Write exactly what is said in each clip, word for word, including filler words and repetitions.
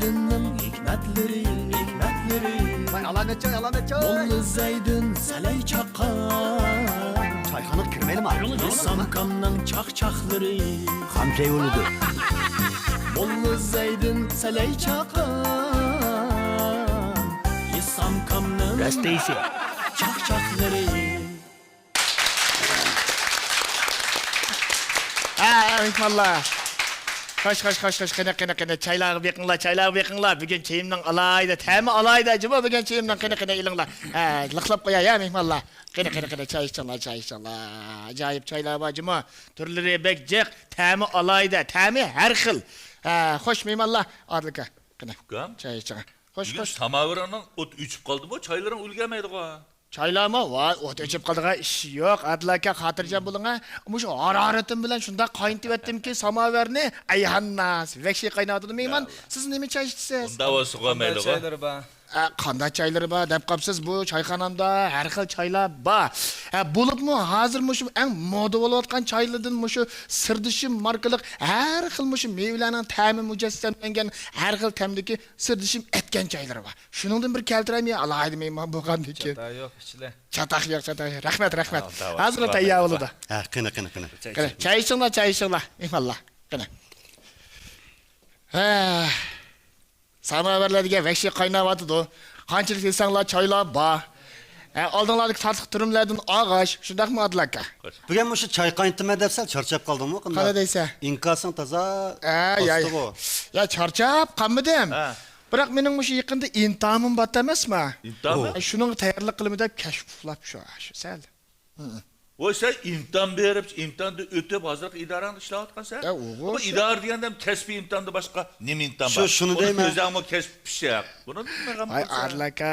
زەيدىننىڭ ھېكمەتلىرى، ھېكمەتلىرى. ۋاي، ئالامەت چاي، ئالامەت چاي. موللا زەيدىن سەلەي چاققان. چايخانىغا كىرمەيلىما؟ ھېسامكامنىڭ چاقچاقلىرى. خام چاي بولىدۇ. موللا زەيدىن سەلەي چاققان. ھېسامكامنىڭ راست دەيسەن. چاقچاقلىرى. ھە، مېھمانلار. خوش، خوش، خوش، خوش. قېنى، قېنى، قېنى. چايلارغا بېقىڭلار، چايلارغا بېقىڭلار. بۈگۈن چېيىمنىڭ ئالاھىدە، تەمى ئالاھىدە جۇمۇ بۈگۈن چېيىمنىڭ. قېنى، قېنى، ئېلىڭلار. ھە، لىقلاپ قوياي، ھە، مېھمانلار. قېنى، قېنى، قېنى. چاي ئىچىڭلار، چاي ئىچىڭلار. ئاجايىپ چايلار بار جۇمۇ. تۈرلىرى بەك جىق، تەمى ئالاھىدە، تەمى ھەر خىل. ھە، خوش، مېھمانلار. ئادىل ئاكا، قېنى. ئۇكام. چاي ئىچىڭ. خوش، بۈگۈن خوش. ساماۋىرىڭنىڭ ئوتى ئۆچۈپ قالدىمۇ؟ چايلىرىڭ ئۈلگەرمەيدىغۇ؟ چايلارمۇ؟ ۋاي، ئوت ئۆچۈپ قالىدىغان ئىش يوق. ئادىل ئاكا، خاتىرجەم بولۇڭ ھە. مۇشۇ ھارارىتىم بىلەن شۇنداق قاينىتىۋەتتىمكى، ساماۋەرنى. ئەيھانناس، ۋەھشىي قايناۋاتىدۇ مېھمان. سىز نېمە چاي ئىچىسىز؟ ئۇنداق بولسا قويمايلىغۇ. چايلىرى بار. ئە، قانداق چايلىرى بار دەپ قاپسىز؟ بۇ چايخانامدا ھەر خىل چايلار بار. ئە، بولۇپمۇ ھازىر مۇشۇ ئەڭ مودا بولۇۋاتقان چايلىرىدىن مۇشۇ سىردىشىم ماركىلىق ھەر خىل مۇشۇ مېۋىلەرنىڭ تەمى مۇجەسسەملەنگەن ھەر خىل تەمدىكى سىردىشىم ئەتكەن چايلىرى بار. شۇنىڭدىن بىر كەلتۈرەيمۇ، ئالاھىدە مېھمان بولغاندىكىن. چاتاق يوق، ئىچىلە. چاتاق يوق، چاتاق يوق. رەھمەت، رەھمەت. ھازىرلا تەييار بولىدۇ. ھە، قېنى، قېنى، قېنى. قېنى، چاي ئىچىڭلار، چاي ئىچىڭلار، مېھمانلار. قېنى. ھە. ساماۋەرلەر دېگەن ۋەھشىي قايناۋاتىدۇ. قانچىلىك دېسەڭلار چايلار بار. ھە، ئالدىڭلاردىكى تاتلىق تۈرۈملەردىن ئالغاچ، شۇنداقمۇ ئادىل ئاكا؟ بۈگۈن مۇشۇ چاي قاينىتىمەن دەپ سەل چارچاپ قالدىڭمۇ؟ قانداق دەيسەن؟ ئىنكاسىڭ تازا ئاستىغۇ. يا، چارچاپ قالمىدىم. ھە. بىراق مېنىڭ مۇشۇ يېقىندا ئىمتىھانىم بار ئەمەسما؟ ئىمتىھانمۇ؟ ھە، شۇنىڭغا تەييارلىق قىلىمەن دەپ كەشپۇ ئۇخلاپ شۇ، شۇ سەل. ھە. ۋاي، سەن ئىمتىھان بېرىپ، ئىمتىھاندىن ئۆتۈپ، ھازىرقى ئىدارەڭدە ئىشلەۋاتقانسەن. ھە، ئۇ ئىدارە دېگەندە كەسپىي ئىمتىھاندىن باشقا نېمە ئىمتىھان بار؟ شۇ، شۇنى دەيمەن. ئۆزۈڭمۇ كەسپىي پىششىق. بۇنى بىلمەيدىغان ئاي، بولسا. ئادىل ئاكا،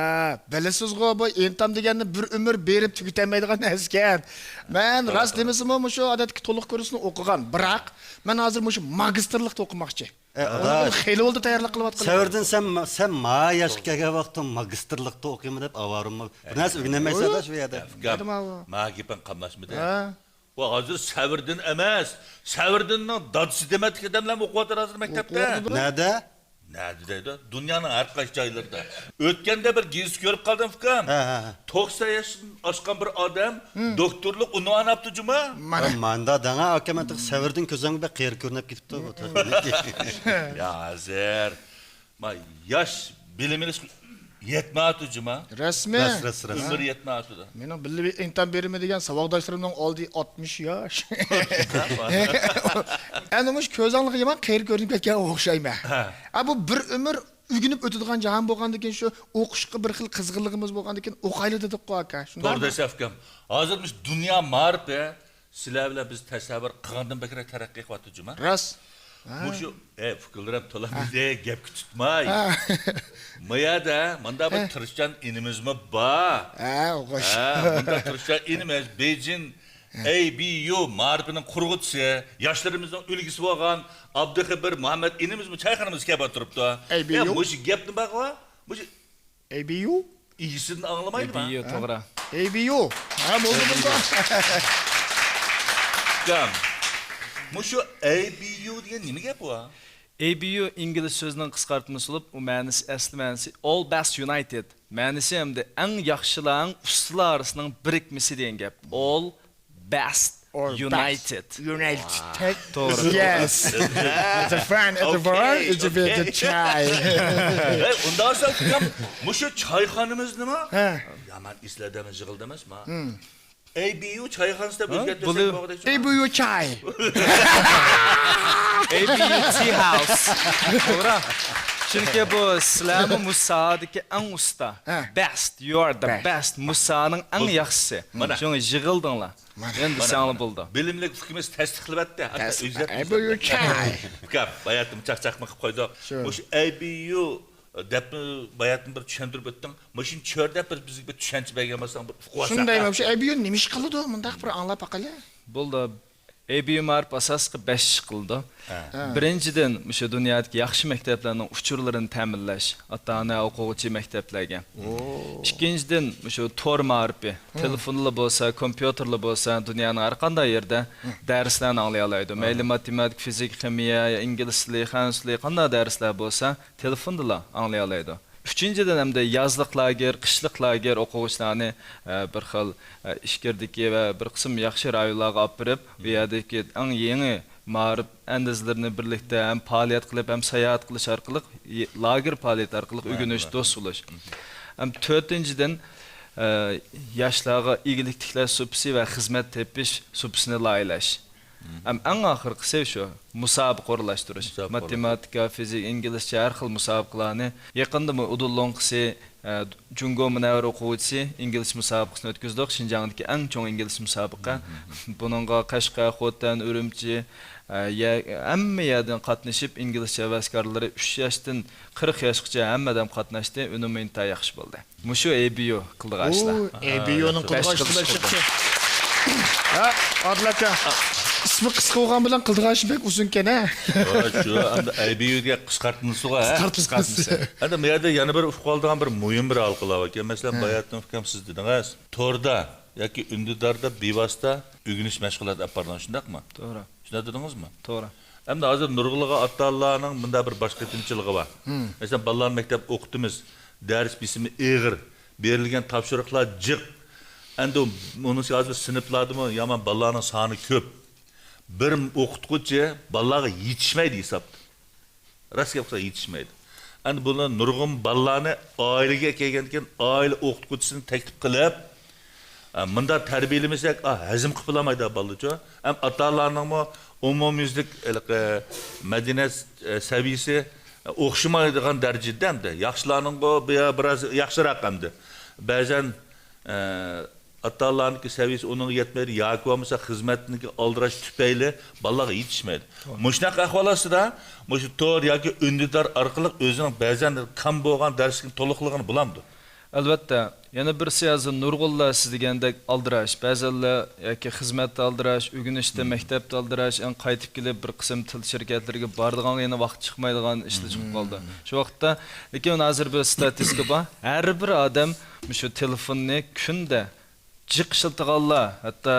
بىلىسىزغۇ، بۇ ئىمتىھان دېگەننى بىر ئۆمۈر بېرىپ تۈگىتەلمەيدىغان نەرسىكەن. مەن راست دېمىسىمۇ، مۇشۇ ئادەتتىكى تولۇق كۇرسنى ئوقۇغان، بىراق مەن ھازىر مۇشۇ ماگىستىرلىقتا ئوقۇماقچى. ئە، ئۇنى ئاداش، خېلى بولدى تەييارلىق قىلىۋاتقىلى. سەۋردىن، سەن، سەن ما ياشقا كەلگەن ۋاقتىڭ ماگىستىرلىقتا ئوقۇيمەن دەپ ئاۋارىمۇ بىر نەرسە ئۆگىنەلمەيسەن، ئاداش، بۇ يەردە. ئۇكام، ما گېپىڭ قاملاشمىدى. ھە؟ بۇ ھازىر سەۋردىن ئەمەس، سەۋردىننىڭ دادىسى دېمەتلىك ئادەملەرمۇ ئوقۇۋاتىدۇ ھازىر مەكتەپتە. نەدە؟ نەدە دەيدۇ؟ دۇنيانىڭ ھەر قايسى جايلىرىدا. ئۆتكەندە بىر گېزىت كۆرۈپ قالدىم، ئۇكام. ھە، ھە، ھە. توقسان ياشتىن ئاشقان بىر ئادەم دوكتورلۇق ئۇنۋان ئاپتۇ جۇما. مانا. ماندا دەڭە ئاكا، مەن تېخى سەۋردىن كۆزۈمگە بەك قېرى كۆرۈنۈپ كېتىپتۇ بۇ. يا ھازىر. ما ياش بىلىم ئېلىش يەتمەيتۇ جۇما. راستمۇ؟ راست، راست، راست. ئۆمۈر يەتمەيتۇ. مېنىڭ بىللە ئىمتىھان بېرىمەن دېگەن ساۋاقداشلىرىمنىڭ ئالدى ئاتمىش ياش. ئەنە مۇشۇ كۆزۈڭلارغا يامان قېرى كۆرۈنۈپ كەتكەن ئوخشايمەن. ھە. ئا، بۇ بىر ئۆمۈر ئۆگىنىپ ئۆتىدىغان جاھان بولغاندىكىن، شۇ ئوقۇشقا بىر خىل قىزغىنلىقىمىز بولغاندىكىن ئوقايلى دېدۇققۇ ئاكا. شۇنداقمۇ؟ توغرا دەيسەن ئۇكام. ھازىر مۇشۇ دۇنيا مائارىپى سىلەر بىلەن بىز تەسەۋۋۇر قىلغاندىن بەكرەك تەرەققىي قىلىۋاتىدۇ جۇما. راست. ھە. مۇشۇ، ئە، پۇكىلىرىم تولا بىزدە گەپكە تۇتماي. ھە. ما يەردە مانداق بىر تىرىشچان ئىنىمىزمۇ بار. ھە، خوش. ھە، مۇنداق تىرىشچان ئىنىمىز بېيجىڭ ئەي بى يۇ مائارىپىنىڭ قۇرغۇچىسى، ياشلىرىمىزنىڭ ئۈلگىسى بولغان ئابدۇخېبىر مۇھەممەد ئىنىمىزمۇ چايخانىمىزغا كەپ ئولتۇرۇپتۇ. ئەي بى يۇ؟ يا، مۇشۇ گەپنى بارغۇ، مۇشۇ ئەي بى يۇ؟ ئىگىسىدىن ئاڭلىمايدۇ. ئەي بى يۇ، توغرا. ئەي بى يۇ. ھە، بولدى، بولدى. ئۇكام، مۇشۇ ئەي بى يۇ دېگەن نېمە گەپ ئۇ؟ ئەي بى يۇ ئىنگلىز سۆزىنىڭ قىسقارتمىسى بولۇپ، ئۇ مەنىسى، ئەسلى مەنىسى All Best United. مەنىسى ھەمدە ئەڭ ياخشىلار، ئەڭ ئۇستىلار ئارىسىنىڭ بىرىكمىسى دېگەن گەپ. All Best United. United. توغرا. Yes. It's a fun, it's a fun, it's a bit chai. ھەي، ئۇنداق بولسا ئۇكام، مۇشۇ چايخانىمىزنىمۇ؟ ھە. يامان ئېسىل ئادەم يىغىلدى ئەمەسما؟ ئەي بى يۇ چايخانىسى دەپ ئۆزگەرتسەك بولغۇدەك. ئەي بى يۇ چاي. ئەي بى يۇ تى ھاۋۇس. توغرا. چۈنكى بۇ سىلەرمۇ مۇشۇ ساھەدىكى ئەڭ ئۇستا. ھە. Best, you are the best. مۇشۇ ساھەنىڭ ئەڭ ياخشىسى. شۇڭا يىغىلدىڭلار. مانا. ئەمدى دېسەڭلار بولدى. بىلىملىك ئۇكىمىز تەستىقلىۋەتتى. ھەتتا ئۆزگەرتمىسە. ئۇكام، باياتىن چاقچاقمۇ قىلىپ قويدۇق. شۇ. مۇشۇ ئەي بى يۇ دەپمۇ باياتىن بىر چۈشەندۈرۈپ ئۆتتۈڭ. مۇشۇنى چۆرىدەپ بىر بىزگە بىر چۈشەنچە بەرگەن بولساڭ بىر ئۇقۇۋالساق. شۇندايمۇ؟ شۇ ئەي بى يۇ نېمە ئىش قىلىدۇ؟ مۇنداق بىر ئاڭلاپ باقايلى. بولدى. ئەي بى يۇ مائارىپ ئاساسلىقى بەش ئىش قىلىدۇ. ھە. ھە. بىرىنچىدىن، مۇشۇ دۇنيادىكى ياخشى مەكتەپلەرنىڭ ئۇچۇرلىرىنى تەمىنلەش، ئاتا-ئانا، ئوقۇغۇچى، مەكتەپلەرگە. ئو. ئىككىنچىدىن، مۇشۇ تور مائارىپى. ھە. تېلېفونلا بولسا، كومپيۇتېرلا بولسا، دۇنيانىڭ ھەر قانداق يېرىدە ھە. دەرسلەرنى ئاڭلىيالايدۇ. ھە. مەيلى ماتېماتىكا، فىزىكا، خىمىيە، يا ئىنگلىز تىلى، خەنزۇ تىلى، قانداق دەرسلەر بولسا، تېلېفوندىلا ئاڭلىيالايدۇ. ئۈچىنچىدىن، ئەمدى يازلىق لاگېر، قىشلىق لاگېر ئوقۇغۇچىلارنى، ئە، بىر خىل، ئە، ئىچكىرىدىكى ۋە بىر قىسىم ياخشى رايونلارغا ئاپىرىپ، ئۇ يەردىكى ئەڭ يېڭى مائارىپ ئەندىزىلىرىنى بىرلىكتە ھەم پائالىيەت قىلىپ، ھەم ساياھەت قىلىش ئارقىلىق، ي-، لاگېر پائالىيىتى ئارقىلىق ئۆگىنىش، دوست بولۇش. ھەم تۆتىنچىدىن، ئە، ياشلارغا ئىگىلىك تىكلەش سۇپىسى ۋە خىزمەت تېپىش سۇپىسىنى لايىھەلەش. ھەم ئەڭ ئاخىرقىسى شۇ، مۇسابىقە ئورۇنلاشتۇرۇش. مۇسابىقە ئورۇنلاشتۇرۇش. ماتېماتىكا، فىزىكا، ئىنگلىزچە ھەر خىل مۇسابىقىلارنى. يېقىندىمۇ ئۇدۇل لوڭقىسى، ئە، جۇڭگو مۇنەۋۋەر ئوقۇغۇچىسى ئىنگلىزچە مۇسابىقىسىنى ئۆتكۈزدۇق. شىنجاڭدىكى ئەڭ چوڭ ئىنگلىزچە مۇسابىقە. بۇنىڭغا قەشقەر، خوتەن، ئۈرۈمچى، ئە، يە-، ھەممە يەردىن قاتنىشىپ، ئىنگلىزچە ھەۋەسكارلىرى ئۈچ ياشتىن قىرىق ياشقىچە ھەممە ئادەم قاتناشتى. ئۈنۈمى ئىنتايىن ياخشى بولدى. مۇشۇ ئەي بى يۇ قىلىدىغان ئىشلار. ئۇ، ئەي بى يۇنىڭ قىلىدىغان ئىشلىرى چىقتى. ھە، ئادىل ئاكا. ئىسمى قىسقا بولغان بىلەن قىلىدىغان ئىشى بەك ئۇزۇنكەن ھە. ھە، شۇ ئەمدى ئەي بى يۇ دېگەن قىسقارتمىسىغۇ، ھە؟ قىسقارتمىسى. ئەمدى بۇ يەردە يەنە بىر ئۇقۇپ قالىدىغان بىر مۇھىم بىر ھالقىلار باركەن. مەسىلەن، ھە. باياتىن ئۇكام سىز دېدىڭىز، توردا ياكى ئۈندىداردا بىۋاسىتە ئۆگىنىش مەشغۇلات ئېلىپ بارىدىغان، شۇنداقمۇ؟ توغرا. شۇنداق دېدىڭىزمۇ؟ توغرا. ئەمدى ھازىر نۇرغۇنلىغان ئاتا-ئانىلارنىڭ مۇنداق بىر باش قېتىمچىلىقى بار. مەسىلەن، بالىلارنى مەكتەپكە ئوقۇتىمىز، دەرس بېسىمى ئېغىر، بېرىلگەن تاپشۇرۇقلار جىق. ئەمدى ئۇنىڭ ھازىر سىنىپلاردىمۇ يامان بالىلارنىڭ سانى كۆپ. بىر ئوقۇتقۇچى بالىلارغا يېتىشمەيدۇ ھېسابتا. راست گەپ قىلسا يېتىشمەيدۇ. ئەمدى بۇلار نۇرغۇن بالىلارنى ئائىلىگە كەلگەندىن كېيىن ئائىلە ئوقۇتقۇچىسىنى تەكلىپ قىلىپ، ئە، مۇنداق تەربىيەلىمىسەك، ئا، ھەزىم قىلىپ بولالمايدۇ بالىچۇ. ھەم ئاتا-ئانىلارنىڭمۇ ئومۇميۈزلۈك ھېلىقى مەدەنىيەت، ئە، سەۋىيىسى، ئە، ئوخشىمايدىغان دەرىجىدە ئەمدى. ياخشىلارنىڭ بۇ، بۇ بىراز ياخشىراق ئەمدى. بەزەن، ئە، ئاتا-ئانىلارنىڭكى سەۋىيىسى ئۇنىڭغا يەتمەيدۇ ياكى بولمىسا خىزمەتنىڭكى ئالدىراش تۈپەيلى بالىلارغا يېتىشمەيدۇ. مۇشۇنداق ئەھۋال ئاستىدا مۇشۇ تور ياكى ئۈندىدار ئارقىلىق ئۆزىنىڭ بەزەن كام بولغان دەرسلىكىنى تولۇقلىغىلى بولامدۇ؟ ئەلۋەتتە. يەنە بىرسى، ھازىر نۇرغۇنلار سىز دېگەندەك ئالدىراش. بەزەنلەر ياكى خىزمەتتە ئالدىراش، ئۆگىنىشتە، مەكتەپتە ئالدىراش، ئەڭ قايتىپ كېلىپ بىر قىسىم تىل شىركەتلىرىگە بارىدىغانغا يەنە ۋاقىت چىقمايدىغان ئىشلار چىقىپ قالدى. شۇ ۋاقىتتا، لېكىن ھازىر بىر ستاتىستىكا بار. ھەر بىر ئادەم مۇشۇ تېلېفوننى كۈندە جىق ئىشلىتىدىغانلار، ھەتتا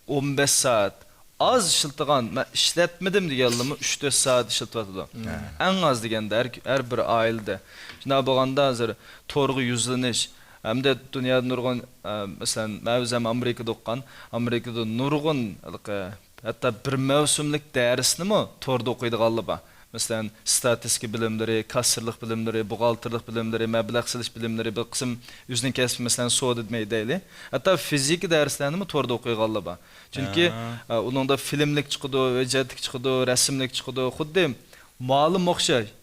ئون بەش سائەت، ئاز ئىشلىتىدىغان، مەن ئىشلەتمىدىم دېگەنلىرىمۇ ئۈچ تۆت سائەت ئىشلىتىۋاتىدۇ. ھە. ئەڭ ئاز دېگەندە ھەر، ھەر بىر ئائىلىدە. شۇنداق بولغاندا ھازىر تورغا يۈزلىنىش، ھەمدە دۇنيادا نۇرغۇن، ئە، مەسىلەن، مەن ئۆزۈم ئامېرىكىدا ئوقۇغان، ئامېرىكىدا نۇرغۇن ھېلىقى، ھەتتا بىر مەۋسۇملۇق دەرسنىمۇ توردا ئوقۇيدىغانلار بار. مەسىلەن، ستاتىستىكا بىلىملىرى، كاسسىرلىق بىلىملىرى، بوغالتىرلىق بىلىملىرى، مەبلەغ سېلىش بىلىملىرى، بىر قىسىم ئۆزىنىڭ كەسپى، مەسىلەن، سودا دېمەي دەيلى. ھەتتا فىزىكا دەرسلەرنىمۇ توردا ئوقۇيدىغانلار بار. چۈنكى، ھە. ئە، ئۇنىڭدا فىلىملىك چىقىدۇ، ھۆججەتلىك چىقىدۇ، رەسىملىك چىقىدۇ، خۇددى مۇئەللىم ئوخشاش.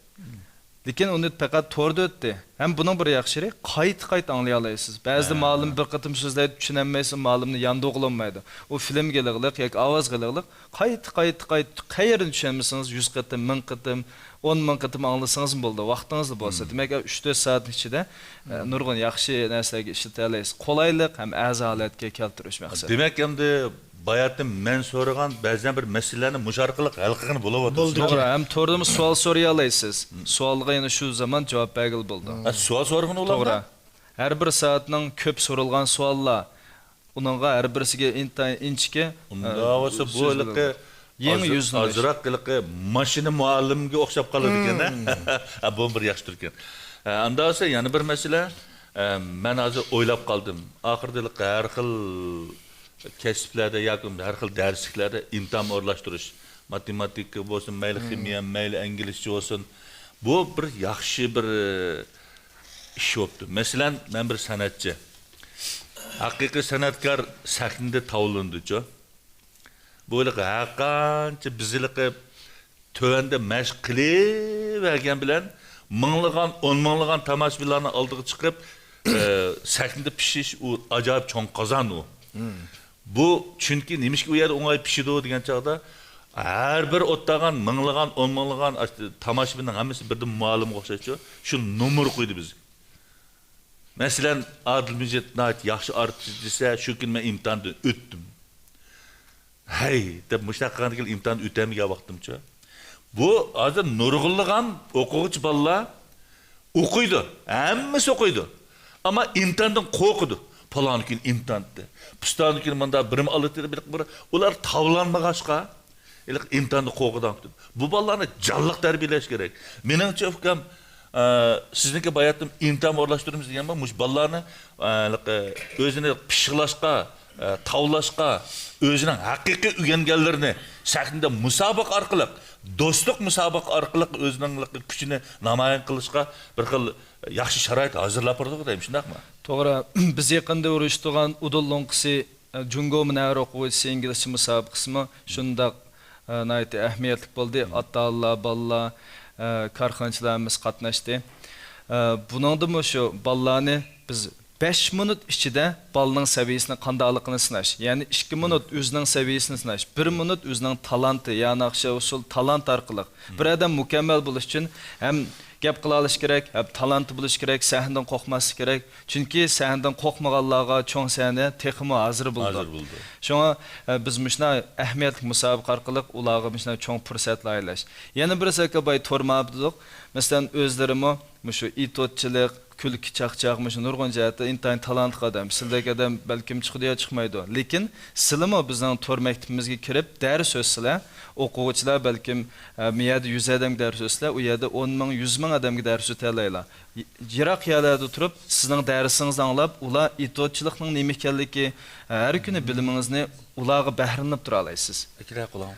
لېكىن ئۇنى پەقەت توردا ئۆتتى. ھەم بۇنىڭ بىر ياخشى يېرى، قايتا-قايتا ئاڭلىيالايسىز. بەزىدە ھە. مۇئەللىم بىر قېتىم سۆزلەيدۇ، چۈشىنەلمەيسىز، مۇئەللىمنى ياندۇرغىلى بولمايدۇ. ئۇ فىلىمگە ئېلىغلىق ياكى ئاۋازغا ئېلىغلىق، قايتا، قايتا، قايتا، قەيەردىن چۈشەنمىسىڭىز، يۈز قېتىم، مىڭ قېتىم، ئون مىڭ قېتىم ئاڭلىسىڭىزمۇ بولىدۇ، ۋاقتىڭىزلا بولسا. مم. دېمەك، ئۈچ تۆت سائەتنىڭ ئىچىدە، ئە، مم. نۇرغۇن ياخشى نەرسىلەرگە ئىشلىتەلەيسىز. قولايلىق ھەم ئەرزان ھالەتكە كەلتۈرۈش مەقسەت. دېمەك، ئەمدى باياتىن مەن سورىغان بەزەن بىر مەسىلىلەرنى مۇشۇ ئارقىلىق ھەل قىلغىلى بولۇۋاتىدۇ. بولدى. توغرا، ھەم توردىمۇ سوئال سورىيالايسىز. مم. سوئالغا يەنە شۇ زامان جاۋاب بەرگىلى بولىدۇ. مم. ھە، سوئال سورىغىنى بولامدۇ؟ توغرا. ھەر بىر سائەتنىڭ كۆپ سورالغان سوئاللار، ئۇنىڭغا ھەر بىرسىگە ئىنتايىن ئىنچىكە، ئۇنداق ئە، بولسا بۇ سۆزلىرىگە ھېلىقى يېڭى ئاز-، يۈزلىنىش. ئازراق ھېلىقى ماشىنا مۇئەللىمگە ئوخشاپ قالىدىكەن، ھە؟ مم. ھە، بۇمۇ بىر ياخشى تۇركەن. ھە، ئاندا بولسا يەنە بىر مەسىلە، ئە، مەن ھازىر ئويلاپ قالدىم. ئاخىرىدا ھېلىقى ھەر خىل كەسىپلەردە ياكى ھەر خىل دەرسلىكلەردە ئىمتىھان ئورۇنلاشتۇرۇش. ماتېماتىكا بولسۇن، مەيلى مم. خىمىيە، مەيلى ئىنگلىزچە بولسۇن. بۇ بىر ياخشى بىر، ئە، ئىش بوپتۇ. مەسىلەن، مەن بىر سەنئەتچى. ھەقىقىي سەنئەتكار سەھنىدە تاۋلىنىدۇچۇ. بۇ ھېلىقى ھەرقانچە بىز ھېلىقى تۆۋەندە مەشىق قىلىۋەرگەن بىلەن، مىڭلىغان، ئون مىڭلىغان تاماشىبىنلارنىڭ ئالدىغا چىقىپ، ئە، سەھنىدە پىشىش، ئۇ ئاجايىپ چوڭ قازان ئۇ. مم. بۇ، چۈنكى نېمىشقا ئۇ يەردە ئوڭاي پىشىدۇ دېگەن چاغدا، ھەر بىر ئولتۇرغان مىڭلىغان، ئون مىڭلىغان ئاشۇ تاماشىبىننىڭ ھەممىسى بىردىن مۇئەللىمگە ئوخشايدۇ. شۇ نومۇر قويدى بىزگە. مەسىلەن، ئادىل مىجىت ناھايىتى ياخشى ئارتىس دېسە، شۇ كۈنى مەن ئىمتىھاندىن ئۆتتۈم. ھەي دەپ مۇشۇنداق قىلغاندىكىن ئىمتىھان ئۆتەلمىگەن ۋاقتىمچۇ؟ بۇ ھازىر نۇرغۇنلىغان ئوقۇغۇچى بالىلار ئوقۇيدۇ، ھەممىسى ئوقۇيدۇ. ئەمما ئىمتىھاندىن قورقىدۇ. پالان كۈنى ئىمتىھان دېدى، پۇستان كۈنى مۇنداق بىرىم ئالىدۇ دېدى. بىر، بىر، ئۇلار تاۋلانمىغاچقا، ھېلىقى ئىمتىھاندا قوغداڭ تۇتۇپ. بۇ بالىلارنى جانلىق تەربىيەلەش كېرەك. مېنىڭچە، ئۇكام، ئە، سىزنىڭكى باياتتىن ئىمتىھان ئورۇنلاشتۇرىمىز دېگەن بار، مۇشۇ بالىلارنى، ئە، ھېلىقى ئۆزىنى پىششىقلاشقا، ئە، تاۋلاشقا، ئۆزىنىڭ ھەقىقىي ئۆگەنگەنلىرىنى سەھنىدە مۇسابىقە ئارقىلىق، دوستلۇق مۇسابىقە ئارقىلىق ئۆزىنىڭ ھېلىقى كۈچىنى نامايان قىلىشقا بىر خىل ياخشى شارائىت ھازىرلاپ بېرىدىغۇ دەيمەن، شۇنداقمۇ؟ توغرا. بىز يېقىندا ئۇرۇشتۇرغان ئۇدۇل لوڭقىسى، ئە، جۇڭگو مۇنەۋۋەر ئوقۇغۇچىسى ئىنگلىزچە مۇسابىقىسىمۇ شۇنداق، ئە، ناھايىتى ئەھمىيەتلىك بولدى. ئاتا-ئانىلار، بالىلار، ئە، كارخانىچىلار ھەممىسى قاتناشتى. ئە، بۇنىڭدىمۇ شۇ بالىلارنى بىز بەش مىنۇت ئىچىدە بالىنىڭ سەۋىيىسىنى قانداقلىقىنى سىناش، يەنى ئىككى مىنۇت ئۆزىنىڭ سەۋىيىسىنى سىناش، بىر مىنۇت ئۆزىنىڭ تالانتى، يا ناخشا، ئۇسسۇل، تالانت ئارقىلىق. بىر ئادەم مۇكەممەل بولۇش ئۈچۈن ھەم گەپ قىلالىشى كېرەك، ھەم تالانتى بولۇشى كېرەك، سەھنىدىن قورقماسلىقى كېرەك. چۈنكى سەھنىدىن قورقمىغانلارغا چوڭ سەھنە تېخىمۇ ھازىر بولىدۇ. ھازىر بولىدۇ. شۇڭا، ئە، بىز مۇشۇنداق ئەھمىيەتلىك مۇسابىقە ئارقىلىق ئۇلارغا مۇشۇنداق چوڭ پۇرسەتلەر ئايلاش. يەنە بىرسى، ئاكا باي تور مائارىپى دېدۇق. مەسىلەن، ئۆزلىرىمۇ مۇشۇ ئېتيۇدچىلىق، كۈلكە، چاقچاق، مۇشۇ نۇرغۇن جەھەتتە ئىنتايىن تالانتلىق ئادەم. سىلدەك ئادەم بەلكىم چىقىدۇ يا چىقمايدۇ. لېكىن سىلىمۇ بىزنىڭ تور مەكتىپىمىزگە كىرىپ دەرس ئۆتسىلەر، ئوقۇغۇچىلار بەلكىم، ئە، مۇ يەردە يۈز ئادەمگە دەرس ئۆتسىلەر، ئۇ يەردە ئون مىڭ، يۈز مىڭ ئادەمگە دەرس ئۆتەلەيلا. ي-، يىراق يەرلەردە تۇرۇپ سىزنىڭ دەرسىڭىزنى ئاڭلاپ، ئۇلار ئېتيۇدچىلىقنىڭ نېمە ئىكەنلىكى، ھەر كۈنى بىلىمىڭىزنى ئۇلارغا بەھرىلىنىپ تۇرالايسىز. ئەكىلە قۇلاڭ.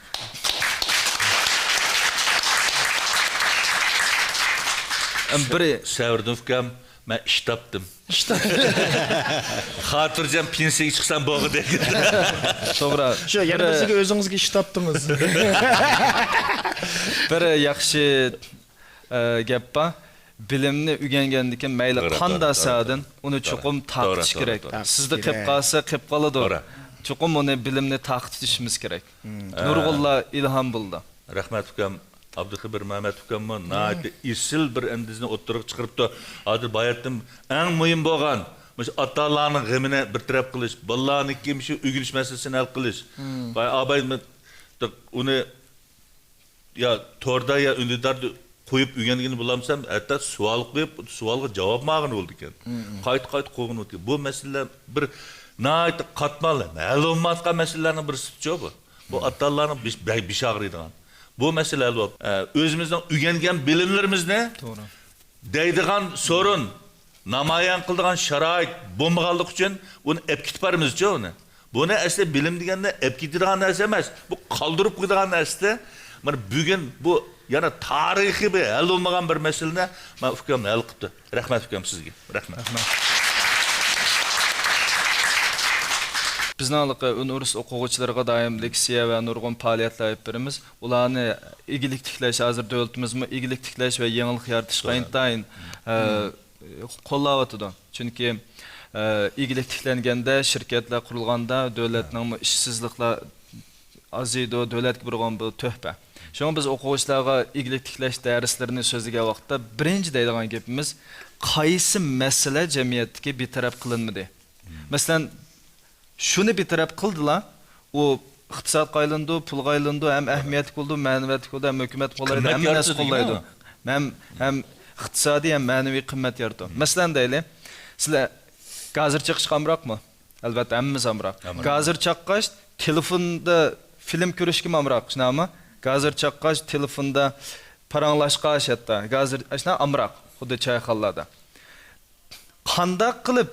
ئەم، بىر سەۋردىن ئۇكام، مەن ئىش تاپتىم. خاتىرجەم پېنسىيەگە چىقسام بولغۇدەك. توغرا. شۇ، يەنە بىر بىر سىزگە ئۆزىڭىزگە ئىش تاپتىڭىز. بىر ياخشى، ئە، گەپ بار. بىلىمنى ئۆگەنگەندىن كېيىن مەيلى توغرا، قانداق توغرا، ساھەدىن، توغرا، ئۇنى توغرا، چوقۇم توغرا، تارقىتىش توغرا، كېرەك. توغرا. سىزدە قېلىپ كېرەك. قالسا، قېلىپ قالىدۇ. توغرا. چوقۇم ئۇنى بىلىمنى تارقىتىشىمىز كېرەك. مم. نۇرغۇنلار ئىلھام بولىدۇ. رەھمەت ئۇكام، ئابدۇخېبىر مەمەت ئۇكاممۇ ناھايىتى ئېسىل بىر ئەندىزىنى ئوتتۇرىغا چىقىرىپتۇ. ھازىر باياتتىن ئەڭ مۇھىم بولغان مۇشۇ ئاتا-ئانىلارنىڭ غېمىنى بىر تەرەپ قىلىش، بالىلارنىڭكى مۇشۇ ئۆگىنىش مەسىلىسىنى ھەل قىلىش. مم. باي ئاباي ئۇنى يا توردا يا ئۈندىداردا قويۇپ ئۆگەنگىنى بولامسەن، ھەتتا سوئال قويۇپ، سوئالغا جاۋاب ماڭغىنى بولىدىكەن. مم. قايتا قايتا قويغىنى بولىدىكەن. بۇ مەسىلىلەر بىر ناھايىتى قاتماللىق، ھەل بولمايۋاتقان مەسىلىلەرنىڭ بىرسىچۇ بۇ. بۇ ئاتا-ئانىلارنىڭ بېش-، بە-، بېشى ئاغرىيدىغان. بۇ مەسىلە ھەل بولۇپ، ئە، ئۆزىمىزنىڭ ئۆگەنگەن بىلىملىرىمىزنى توغرا. دەيدىغان سورۇن، نامايان قىلىدىغان شارائىت بولمىغانلىقى ئۈچۈن ئۇنى ئەپ كېتىپ بارىمىزچۇ ئۇنى. بۇنى ئەسلى بىلىم دېگەننى ئەپ كېتىدىغان نەرسە ئەمەس، بۇ قالدۇرۇپ قويىدىغان نەرسىدە. مانا بۈگۈن بۇ يەنە تارىخىي بىر ھەل بولمىغان بىر مەسىلىنى مانا ئۇكام ھەل قىپتۇ. رەھمەت ئۇكام سىزگە. رەھمەت. رەھمەت. بىزنىڭ ھېلىقى ئۈنئۇنىۋېرسىتېت ئوقۇغۇچىلىرىغا دائىم لېكسىيە ۋە نۇرغۇن پائالىيەتلەر ئېلىپ بېرىمىز. ئۇلارنى ئىگىلىك تىكلەش، ھازىر دۆلىتىمىزمۇ ئىگىلىك تىكلەش ۋە يېڭىلىق يارىتىشقا توغرا. ئىنتايىن، ئە، قوللاۋاتىدۇ. چۈنكى، ئە، ئىگىلىك تىكلەنگەندە، شىركەتلەر قۇرۇلغاندا، دۆلەتنىڭمۇ ئىشسىزلىقلار ئازىيىدۇ، دۆلەتكە بۇرىغان بۇ تۆھپە. شۇڭا بىز ئوقۇغۇچىلارغا ئىگىلىك تىكلەش دەرسلىرىنى سۆزلىگەن ۋاقىتتا، بىرىنچى دەيدىغان گېپىمىز، قايسى مەسىلە جەمئىيەتتىكى بىتەرەپ قىلىنمىدى؟ مەسىلەن، شۇنى بىتەرەپ قىلدىلا، ئۇ ئىقتىسادقا ئايلىنىدۇ، پۇلغا ئايلىنىدۇ، ھەم ئەھمىيەتلىك بولىدۇ، مەنىۋىيەتلىك بولىدۇ، ھەم ھۆكۈمەت قوللايدۇ، قىممەت ھەممە نەرسە يارىتىدۇ قوللايدۇ. دېگەن. ھەم، ھەم ئىقتىسادىي، ھەم مەنىۋى قىممەت يارىتىدۇ. مەسىلەن دەيلى، سىلەر گازىر چېقىشقا ئامراقمۇ؟ ئەلۋەتتە، ھەممىمىز ئامراق. ئامراق. گازىر چاققاچ، تېلېفوندا فىلىم كۆرۈشكىمۇ ئامراق، شۇنداقمۇ؟ گازىر چاققاچ، تېلېفوندا پاراڭلاشقاچ ھەتتا. گازىر، ئاشۇنداق ئامراق، خۇددى چايخانىلاردا. قانداق قىلىپ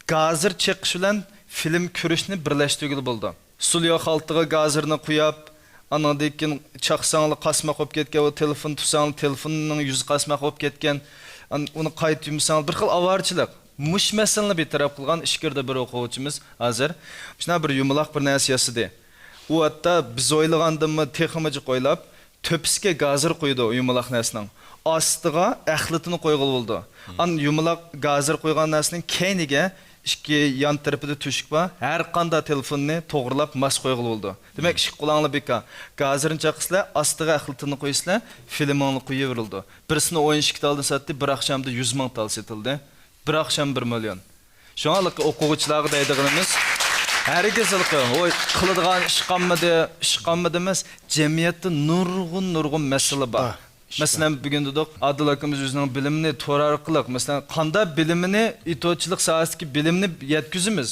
گازىر چېقىش بىلەن فىلىم كۆرۈشنى بىرلەشتۈرگىلى بولىدۇ؟ ستۇدىيو خالتىغا گازىرنى قۇياپ، ئانىڭدىن كېيىن چاقساڭلا قاسماق بولۇپ كەتكەن، ئۇ تېلېفون تۇتساڭلا تېلېفوننىڭ يۈزى قاسماق بولۇپ كەتكەن، ئان-، ئۇنى قايتا يۇمساڭلا بىر خىل ئاۋارىچىلىق. مۇشۇ مەسىلىنى بىتەرەپ قىلغان ئىچكىرىدە بىر ئوقۇغۇچىمىز ھازىر مۇشۇنداق بىر يۇمىلاق بىر نەرسە ياسىدى. ئۇ ھەتتا بىز ئويلىغاندىنمۇ تېخىمۇ جىق ئويلاپ، تۆپىسىگە گازىر قويىدۇ يۇمىلاق نەرسىنىڭ. ئاستىغا ئەخلىتىنى قويغىلى بولىدۇ. ئان يۇمىلاق گازىر قويغان نەرسىنىڭ كەينىگە ئىككى يان تەرىپىدە تۆشۈك بار. ھەر قانداق تېلېفوننى توغرىلاپ ماس قويغىلى بولىدۇ. دېمەك، ئىككى قولۇڭلار بىكار. گازىرنى چاقىسىلەر، ئاستىغا ئەخلىتىنى قويىسىلەر، فىلىمىڭلار قويۇۋېرىلىدۇ. بىرسىنى ئون ئىككى تالدىن ساتتى، بىر ئاخشامدا يۈز مىڭ تال سېتىلدى. بىر ئاخشام بىر مىليون. شۇڭا ھېلىقى ئوقۇغۇچىلارغا دەيدىغىنىمىز، ھەرگىز ھېلىقى، ۋوي، قىلىدىغان ئىش قالمىدى، ئىش قالمىدى ئەمەس، جەمئىيەتتە نۇرغۇن، نۇرغۇن مەسىلە بار. ئىشتا، ئىشتا. مەسىلەن، بۈگۈن دېدۇق، ئادىل ئاكىمىز ئۆزىنىڭ بىلىمىنى تور ئارقىلىق، مەسىلەن، قانداق بىلىمىنى، ئېتوتچىلىق ساھەسىدىكى بىلىمنى يەتكۈزىمىز؟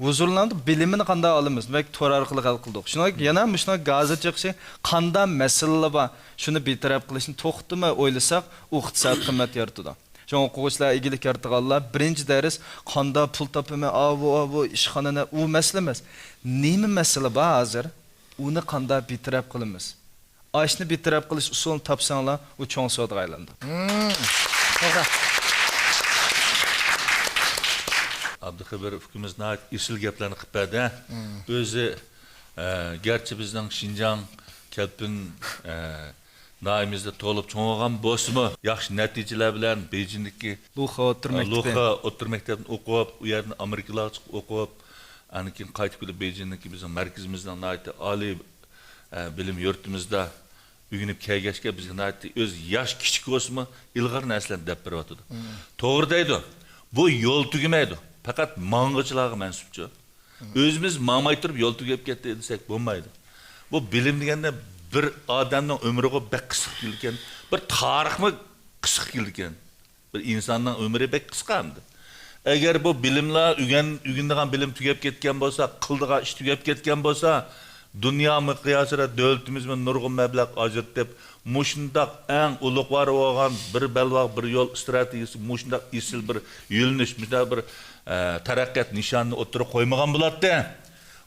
ھۇزۇرلاندۇق، بىلىمىنى قانداق ئالىمىز؟ دېمەك، تور ئارقىلىق ھەل قىلدۇق. شۇنىڭ يەنە مۇشۇنىڭ گازىر چېقىشى، قانداق مەسىلىلەر بار، شۇنى بىتەرەپ قىلىشنى توختىماي ئويلىساق، ئۇ ئىقتىسادىي قىممەت يارىتىدۇ. شۇڭا ئوقۇغۇچىلار ئىگىلىك يارىتىدىغانلار، بىرىنچى دەرس، قانداق پۇل تاپىمەن، ئاۋۇ، ئاۋۇ، ئىشخانا نە، ئۇ مەسىلە ئەمەس. نېمە مەسىلە بار ھازىر؟ ئۇنى قانداق بىتەرەپ قىلىمىز؟ ئاشنى بىتەرەپ قىلىش ئۇسۇلىنى تاپساڭلار، ئۇ چوڭ سودىغا ئايلىنىدۇ. مم. توغرا. ئابدۇخېبىر ئۇكىمىز ناھايىتى ئېسىل گەپلەرنى قىلىپ بەردى. مم. ئۆزى، ئە، گەرچە بىزنىڭ شىنجاڭ كەلپىن، ئە، ناھىيەمىزدە تۇغۇلۇپ چوڭ بولغان بولسىمۇ، ياخشى نەتىجىلەر بىلەن بېيجىڭدىكى لۇخې ئوتتۇرا مەكتىپى، لۇخې ئوتتۇرا مەكتەپنى ئوقۇپ، ئۇ يەردىن ئامېرىكىلارغا چىقىپ ئوقۇپ، ئاندىن كېيىن قايتىپ كېلىپ، بېيجىڭدىكى بىزنىڭ مەركىزىمىزنىڭ ناھايىتى ئالىي، ئە، بىلىم يۇرتىمىزدا ئۆگىنىپ كەلگەچكە، بىزگە ناھايىتى ئۆزى ياش كىچىك بولسىمۇ، ئىلغار نەرسىلەرنى دەپ بېرىۋاتىدۇ. مم. توغرا دەيدۇ. بۇ يول تۈگىمەيدۇ. پەقەت ماڭغۇچىلارغا مەنسۇپچۇ. مم. ئۆزىمىز ماڭماي تۇرۇپ يول تۈگەپ كەتتى دېسەك بولمايدۇ. بۇ بىلىم دېگەندە بىر ئادەمنىڭ ئۆمرىغۇ بەك قىسقا كېلىدىكەن، بىر تارىخمۇ قىسقا كېلىدىكەن. بىر ئىنساننىڭ ئۆمرى بەك قىسقا ئەمدى. ئەگەر بۇ بىلىملەر، ئۆگەن-، ئۆگىنىدىغان بىلىم تۈگەپ كەتكەن بولسا، قىلىدىغان ئىش تۈگەپ كەتكەن بولسا، دۇنيا مىقياسىدا دۆلىتىمىزمۇ نۇرغۇن مەبلەغ ئاجرىتىپ، مۇشۇنداق ئەڭ ئۇلۇغۋار بولغان بىر بەلباغ، بىر يول ئىستراتېگىيىسى، مۇشۇنداق ئېسىل بىر يۆنىلىش، مۇشۇنداق بىر، ئە، تەرەققىيات نىشانىنى ئوتتۇرىغا قويمىغان بولاتتى.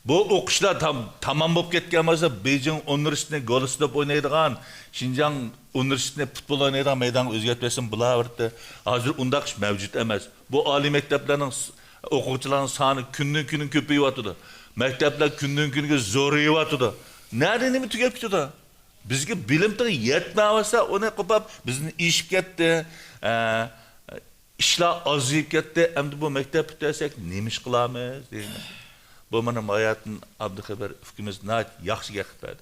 بۇ ئوقۇشلار تام-، تامام بولۇپ كەتكەن بولسا، بېيجىڭ ئۇنىۋېرسىتېتىنى گولستوپ ئوينايدىغان، شىنجاڭ ئۇنىۋېرسىتېتىنى پۇتبول ئوينايدىغان مەيدانغا ئۆزگەرتىۋەتسىمۇ بولۇۋېرىدۇ. ھازىر ئۇنداق ئىش مەۋجۇت ئەمەس. بۇ ئالىي مەكتەپلەرنىڭ س-، ئوقۇغۇچىلارنىڭ سانى كۈندىن-كۈنگە كۆپىيىۋاتىدۇ. مەكتەپلەر كۈندىن-كۈنگە زورىيىۋاتىدۇ. نەدە نېمە تۈگەپ كېتىدۇ؟ بىزگە بىلىم تېخى يەتمەيۋاتسا، ئۇنى قوپاپ، بىزدىن ئېشىپ كەتتى. ئە، ئىشلار ئازىيىپ كەتتى، ئەمدى بۇ مەكتەپ پۈتتۈرسەك نېمە ئىش قىلارمىز دەيمەن. بۇ مانا باياتىن ئابدۇخېبىر ئۇكىمىز ناھايىتى ياخشى گەپ قىلىپ بەردى.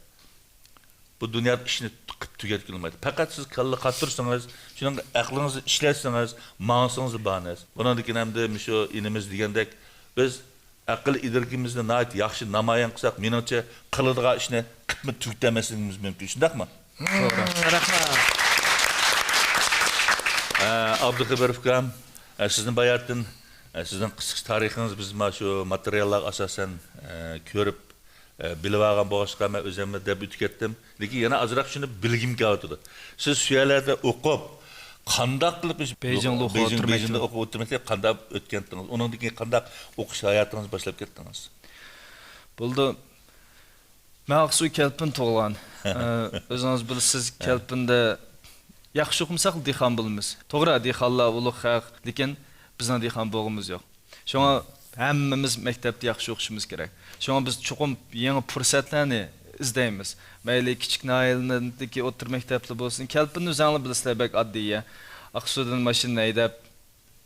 بۇ دۇنيادا ئىشنى قىلىپ تۈگەتكىلى بولمايدۇ. پەقەت سىز كاللا قاتۇرسىڭىز، شۇنىڭغا ئەقلىڭىزنى ئىشلەتسىڭىز، ماڭسىڭىز بار نەرسە. بۇنىڭدىن كېيىن ئەمدى مۇشۇ ئىنىمىز دېگەندەك، بىز ئەقىل ئىدرىكىمىزنى ناھايىتى ياخشى نامايان قىلساق، مېنىڭچە قىلىدىغان ئىشنى قىلىپمۇ تۈگىتەلمەسلىكىمىز مۇمكىن. شۇنداقمۇ؟ توغرا. رەھمەت. ئە، ئابدۇخېبىر ئۇكام، ئە، سىزنى باياتىن، ئە، سىزنىڭ قىسقىچە تارىخىڭىز بىز مانا شۇ ماتېرىياللارغا ئاساسەن، ئە، كۆرۈپ، ئە، بىلىۋالغان بولغاچقا، مەن ئۆزۈممۇ دەپ ئۆتۈپ كەتتىم. لېكىن يەنە ئازراق شۇنى بىلگۈم كېلىۋاتىدۇ. سىز شۇ يەرلەردە ئوقۇپ، قانداق قىلىپ بېيجىڭ لۇخې بېيجىڭ، ئوتتۇرا بېيجىڭدا مەكتىپى. ئوقۇپ ئۆتتۈرمەكتە قانداق ئۆتكەنتىڭىز؟ ئۇنىڭدىن كېيىن قانداق ئوقۇش ھاياتىڭىزنى باشلاپ كەتتىڭىز؟ بولدى. مەن ئاقسۇ كەلپىن تۇغۇلغان. ئە، ئۆزىڭىز بىلىسىز، ھە. كەلپىندە ياخشى ئوقۇمىساق دېھقان بولىمىز. توغرا، دېھقانلار ئۇلۇغ خەق، لېكىن بىزنىڭ دېھقان بولغۇمىز يوق. شۇڭا ھەممىمىز مەكتەپتە ياخشى ئوقۇشىمىز كېرەك. شۇڭا بىز چوقۇم يېڭى پۇرسەتلەرنى ئىزدەيمىز. مەيلى كىچىك ناھىيەلەردىكى ئوتتۇرا مەكتەپلەر بولسۇن، كەلپىننى ئۆزەڭلار بىلىسىلەر، بەك ئاددىي يەر. ئاقسۇدىن ماشىنا ھەيدەپ،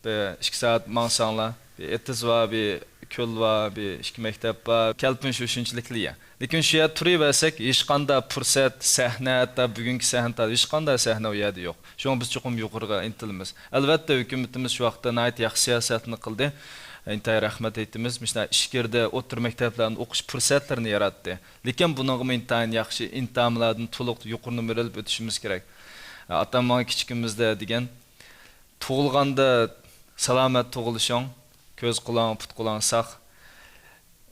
بىر ئىككى سائەت ماڭساڭلار، بىر ئېتىز بار، بىر كۆل بار، بىر ئىككى مەكتەپ بار. كەلپىن شۇ شۇنچىلىكلا يەر. لېكىن شۇ يەردە تۇرۇۋەرسەك، ھېچقانداق پۇرسەت، سەھنە، ھەتتا بۈگۈنكى سەھنە، ھېچقانداق سەھنە ئۇ يەردە يوق. شۇڭا بىز چوقۇم يۇقىرىغا ئىنتىلىمىز. ئەلۋەتتە، ھۆكۈمىتىمىز شۇ ۋاقىتتا ناھايىتى ياخشى سىياسەتنى قىلدى. ئىنتايىن رەھمەت ئېيتىمىز. مۇشۇنداق ئىچكىرىدە ئوتتۇرا مەكتەپلەرنى ئوقۇش پۇرسەتلىرىنى ياراتتى. لېكىن بۇنىڭغىمۇ ئىنتايىن ياخشى ئىنتاملاردىن تولۇق يۇقىرى نومۇر ئېلىپ ئۆتۈشىمىز كېرەك. ئاتام ماڭا كىچىكىمىزدە دېگەن، تۇغۇلغاندا سالامەت تۇغۇلۇشۇڭ، كۆز قۇلاڭ، پۇت قۇلاڭ ساق،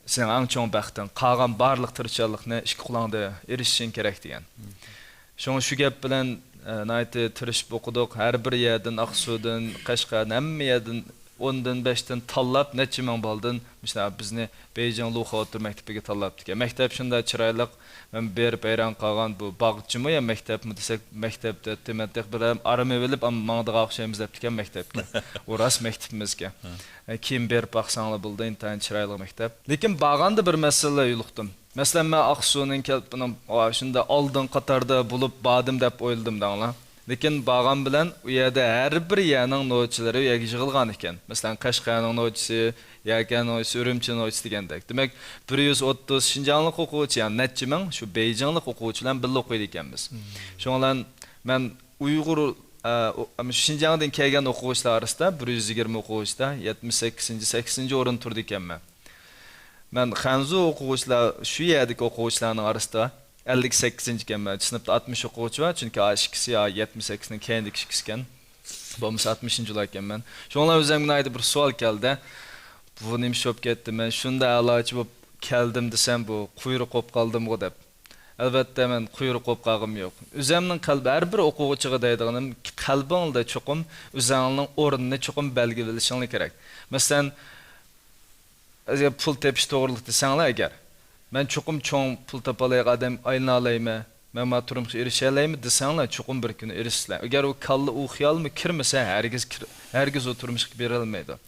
سېنىڭ ئەڭ چوڭ بەختىڭ، قالغان بارلىق تىرىشچانلىقنى ئىككى قۇلاڭدا ئېرىشىشىڭ كېرەك دېگەن. شۇڭا شۇ گەپ بىلەن، ئە، ناھايىتى تىرىشىپ ئوقۇدۇق. ھەر بىر يەردىن، ئاقسۇدىن، قەشقەردىن، ھەممە يەردىن ئوندىن، بەشتىن تاللاپ، نەچچە مىڭ بالىدىن مۇشۇنداق بىزنى بېيجىڭ لۇخې ئوتتۇرا مەكتىپىگە تاللاپتىكەن. مەكتەپ شۇنداق چىرايلىق، مەن بېرىپ ھەيران قالغان، بۇ باغچىمۇ يا مەكتەپمۇ دېسەك، مەكتەپ دەپتۇ. مەن تېخى بىر ئارام ئېلىپ، ئاڭ-، ماڭىدىغان ئوخشايمىز دەپتىكەن مەكتەپكە. ئۇ راست مەكتىپىمىزكەن. ھە. ئە، كېيىن بېرىپ باقساڭلار بولىدۇ، ئىنتايىن چىرايلىق مەكتەپ. لېكىن بارغاندا بىر مەسىلىلەر يولۇقتۇم. مەسىلەن، مەن ئاقسۇنىڭ كەلپىنىڭ، ۋا، شۇنداق ئالدىنقى قاتاردا بولۇپ باردىم دەپ ئويلىدىم دەڭلار. لېكىن بارغان بىلەن ئۇ يەردە ھەر بىر يەرنىڭ نوچىلىرى ئۇ يەرگە يىغىلغان ئىكەن. مەسىلەن، قەشقەرنىڭ نوچىسى، يەكەننىڭ نوچىسى، ئۈرۈمچىنىڭ نوچىسى دېگەندەك. دېمەك، بىر يۈز ئوتتۇز شىنجاڭلىق ئوقۇغۇچى، يەنى نەچچە مىڭ شۇ بېيجىڭلىق ئوقۇغۇچى بىلەن بىللە ئوقۇيدىكەنمىز. شۇنىڭ بىلەن مەن ئۇيغۇر، ئە، ئۇ، ئەم، شىنجاڭدىن كەلگەن ئوقۇغۇچىلار ئارىسىدا بىر يۈز يىگىرمە ئوقۇغۇچىدا يەتمىش سەككىزىنچى، سەككىزىنچى ئورۇندا تۇرىدىكەنمەن. مەن خەنزۇ ئوقۇغۇچىلار، شۇ يەردىكى ئوقۇغۇچىلارنىڭ ئارىسىدا ئەللىك سەككىزىنچىكەنمەن. سىنىپتا ئاتمىش ئوقۇغۇچى بار، چۈنكى ئا ئىككىسى يا يەتمىش سەككىزنىڭ كەينىدىكى ئىككىسىكەن. بولمىسا ئاتمىشىنچىلاركەنمەن. شۇڭلار ئۆزۈمگە ناھايىتى بىر سوئال كەلدى. بۇ نېمە ئىش بولۇپ كەتتى؟ مەن شۇنداق ئەلاچى بولۇپ كەلدىم دېسەم، بۇ قۇيرۇق بولۇپ قالدىمغۇ دەپ. ئەلۋەتتە، مەن قۇيرۇق بولۇپ قالغىنىم يوق. ئۆزۈمنىڭ قەلبى، ھەر بىر ئوقۇغۇچىغا دەيدىغىنىم، قەلبىڭدە چوقۇم ئۆزۈڭنىڭ ئورنىنى چوقۇم بەلگىلىۋېلىشىڭلار كېرەك. مەسىلەن، ئەگەر پۇل تېپىش توغرىلىق دېسەڭلار ئەگەر، مەن چوقۇم چوڭ پۇل تاپالايدىغان ئادەم ئايلىنالايمەن، مەن مانا تۇرمۇشقا ئېرىشەلەيمەن دېسەڭلار، چوقۇم بىر كۈنى ئېرىشىسىلەر. ئەگەر ئۇ كاللا، ئۇ خىيالمۇ كىرمىسە، ھەرگىز كىر-، ھەرگىز ئۇ تۇرمۇشقا بېرەلمەيدۇ.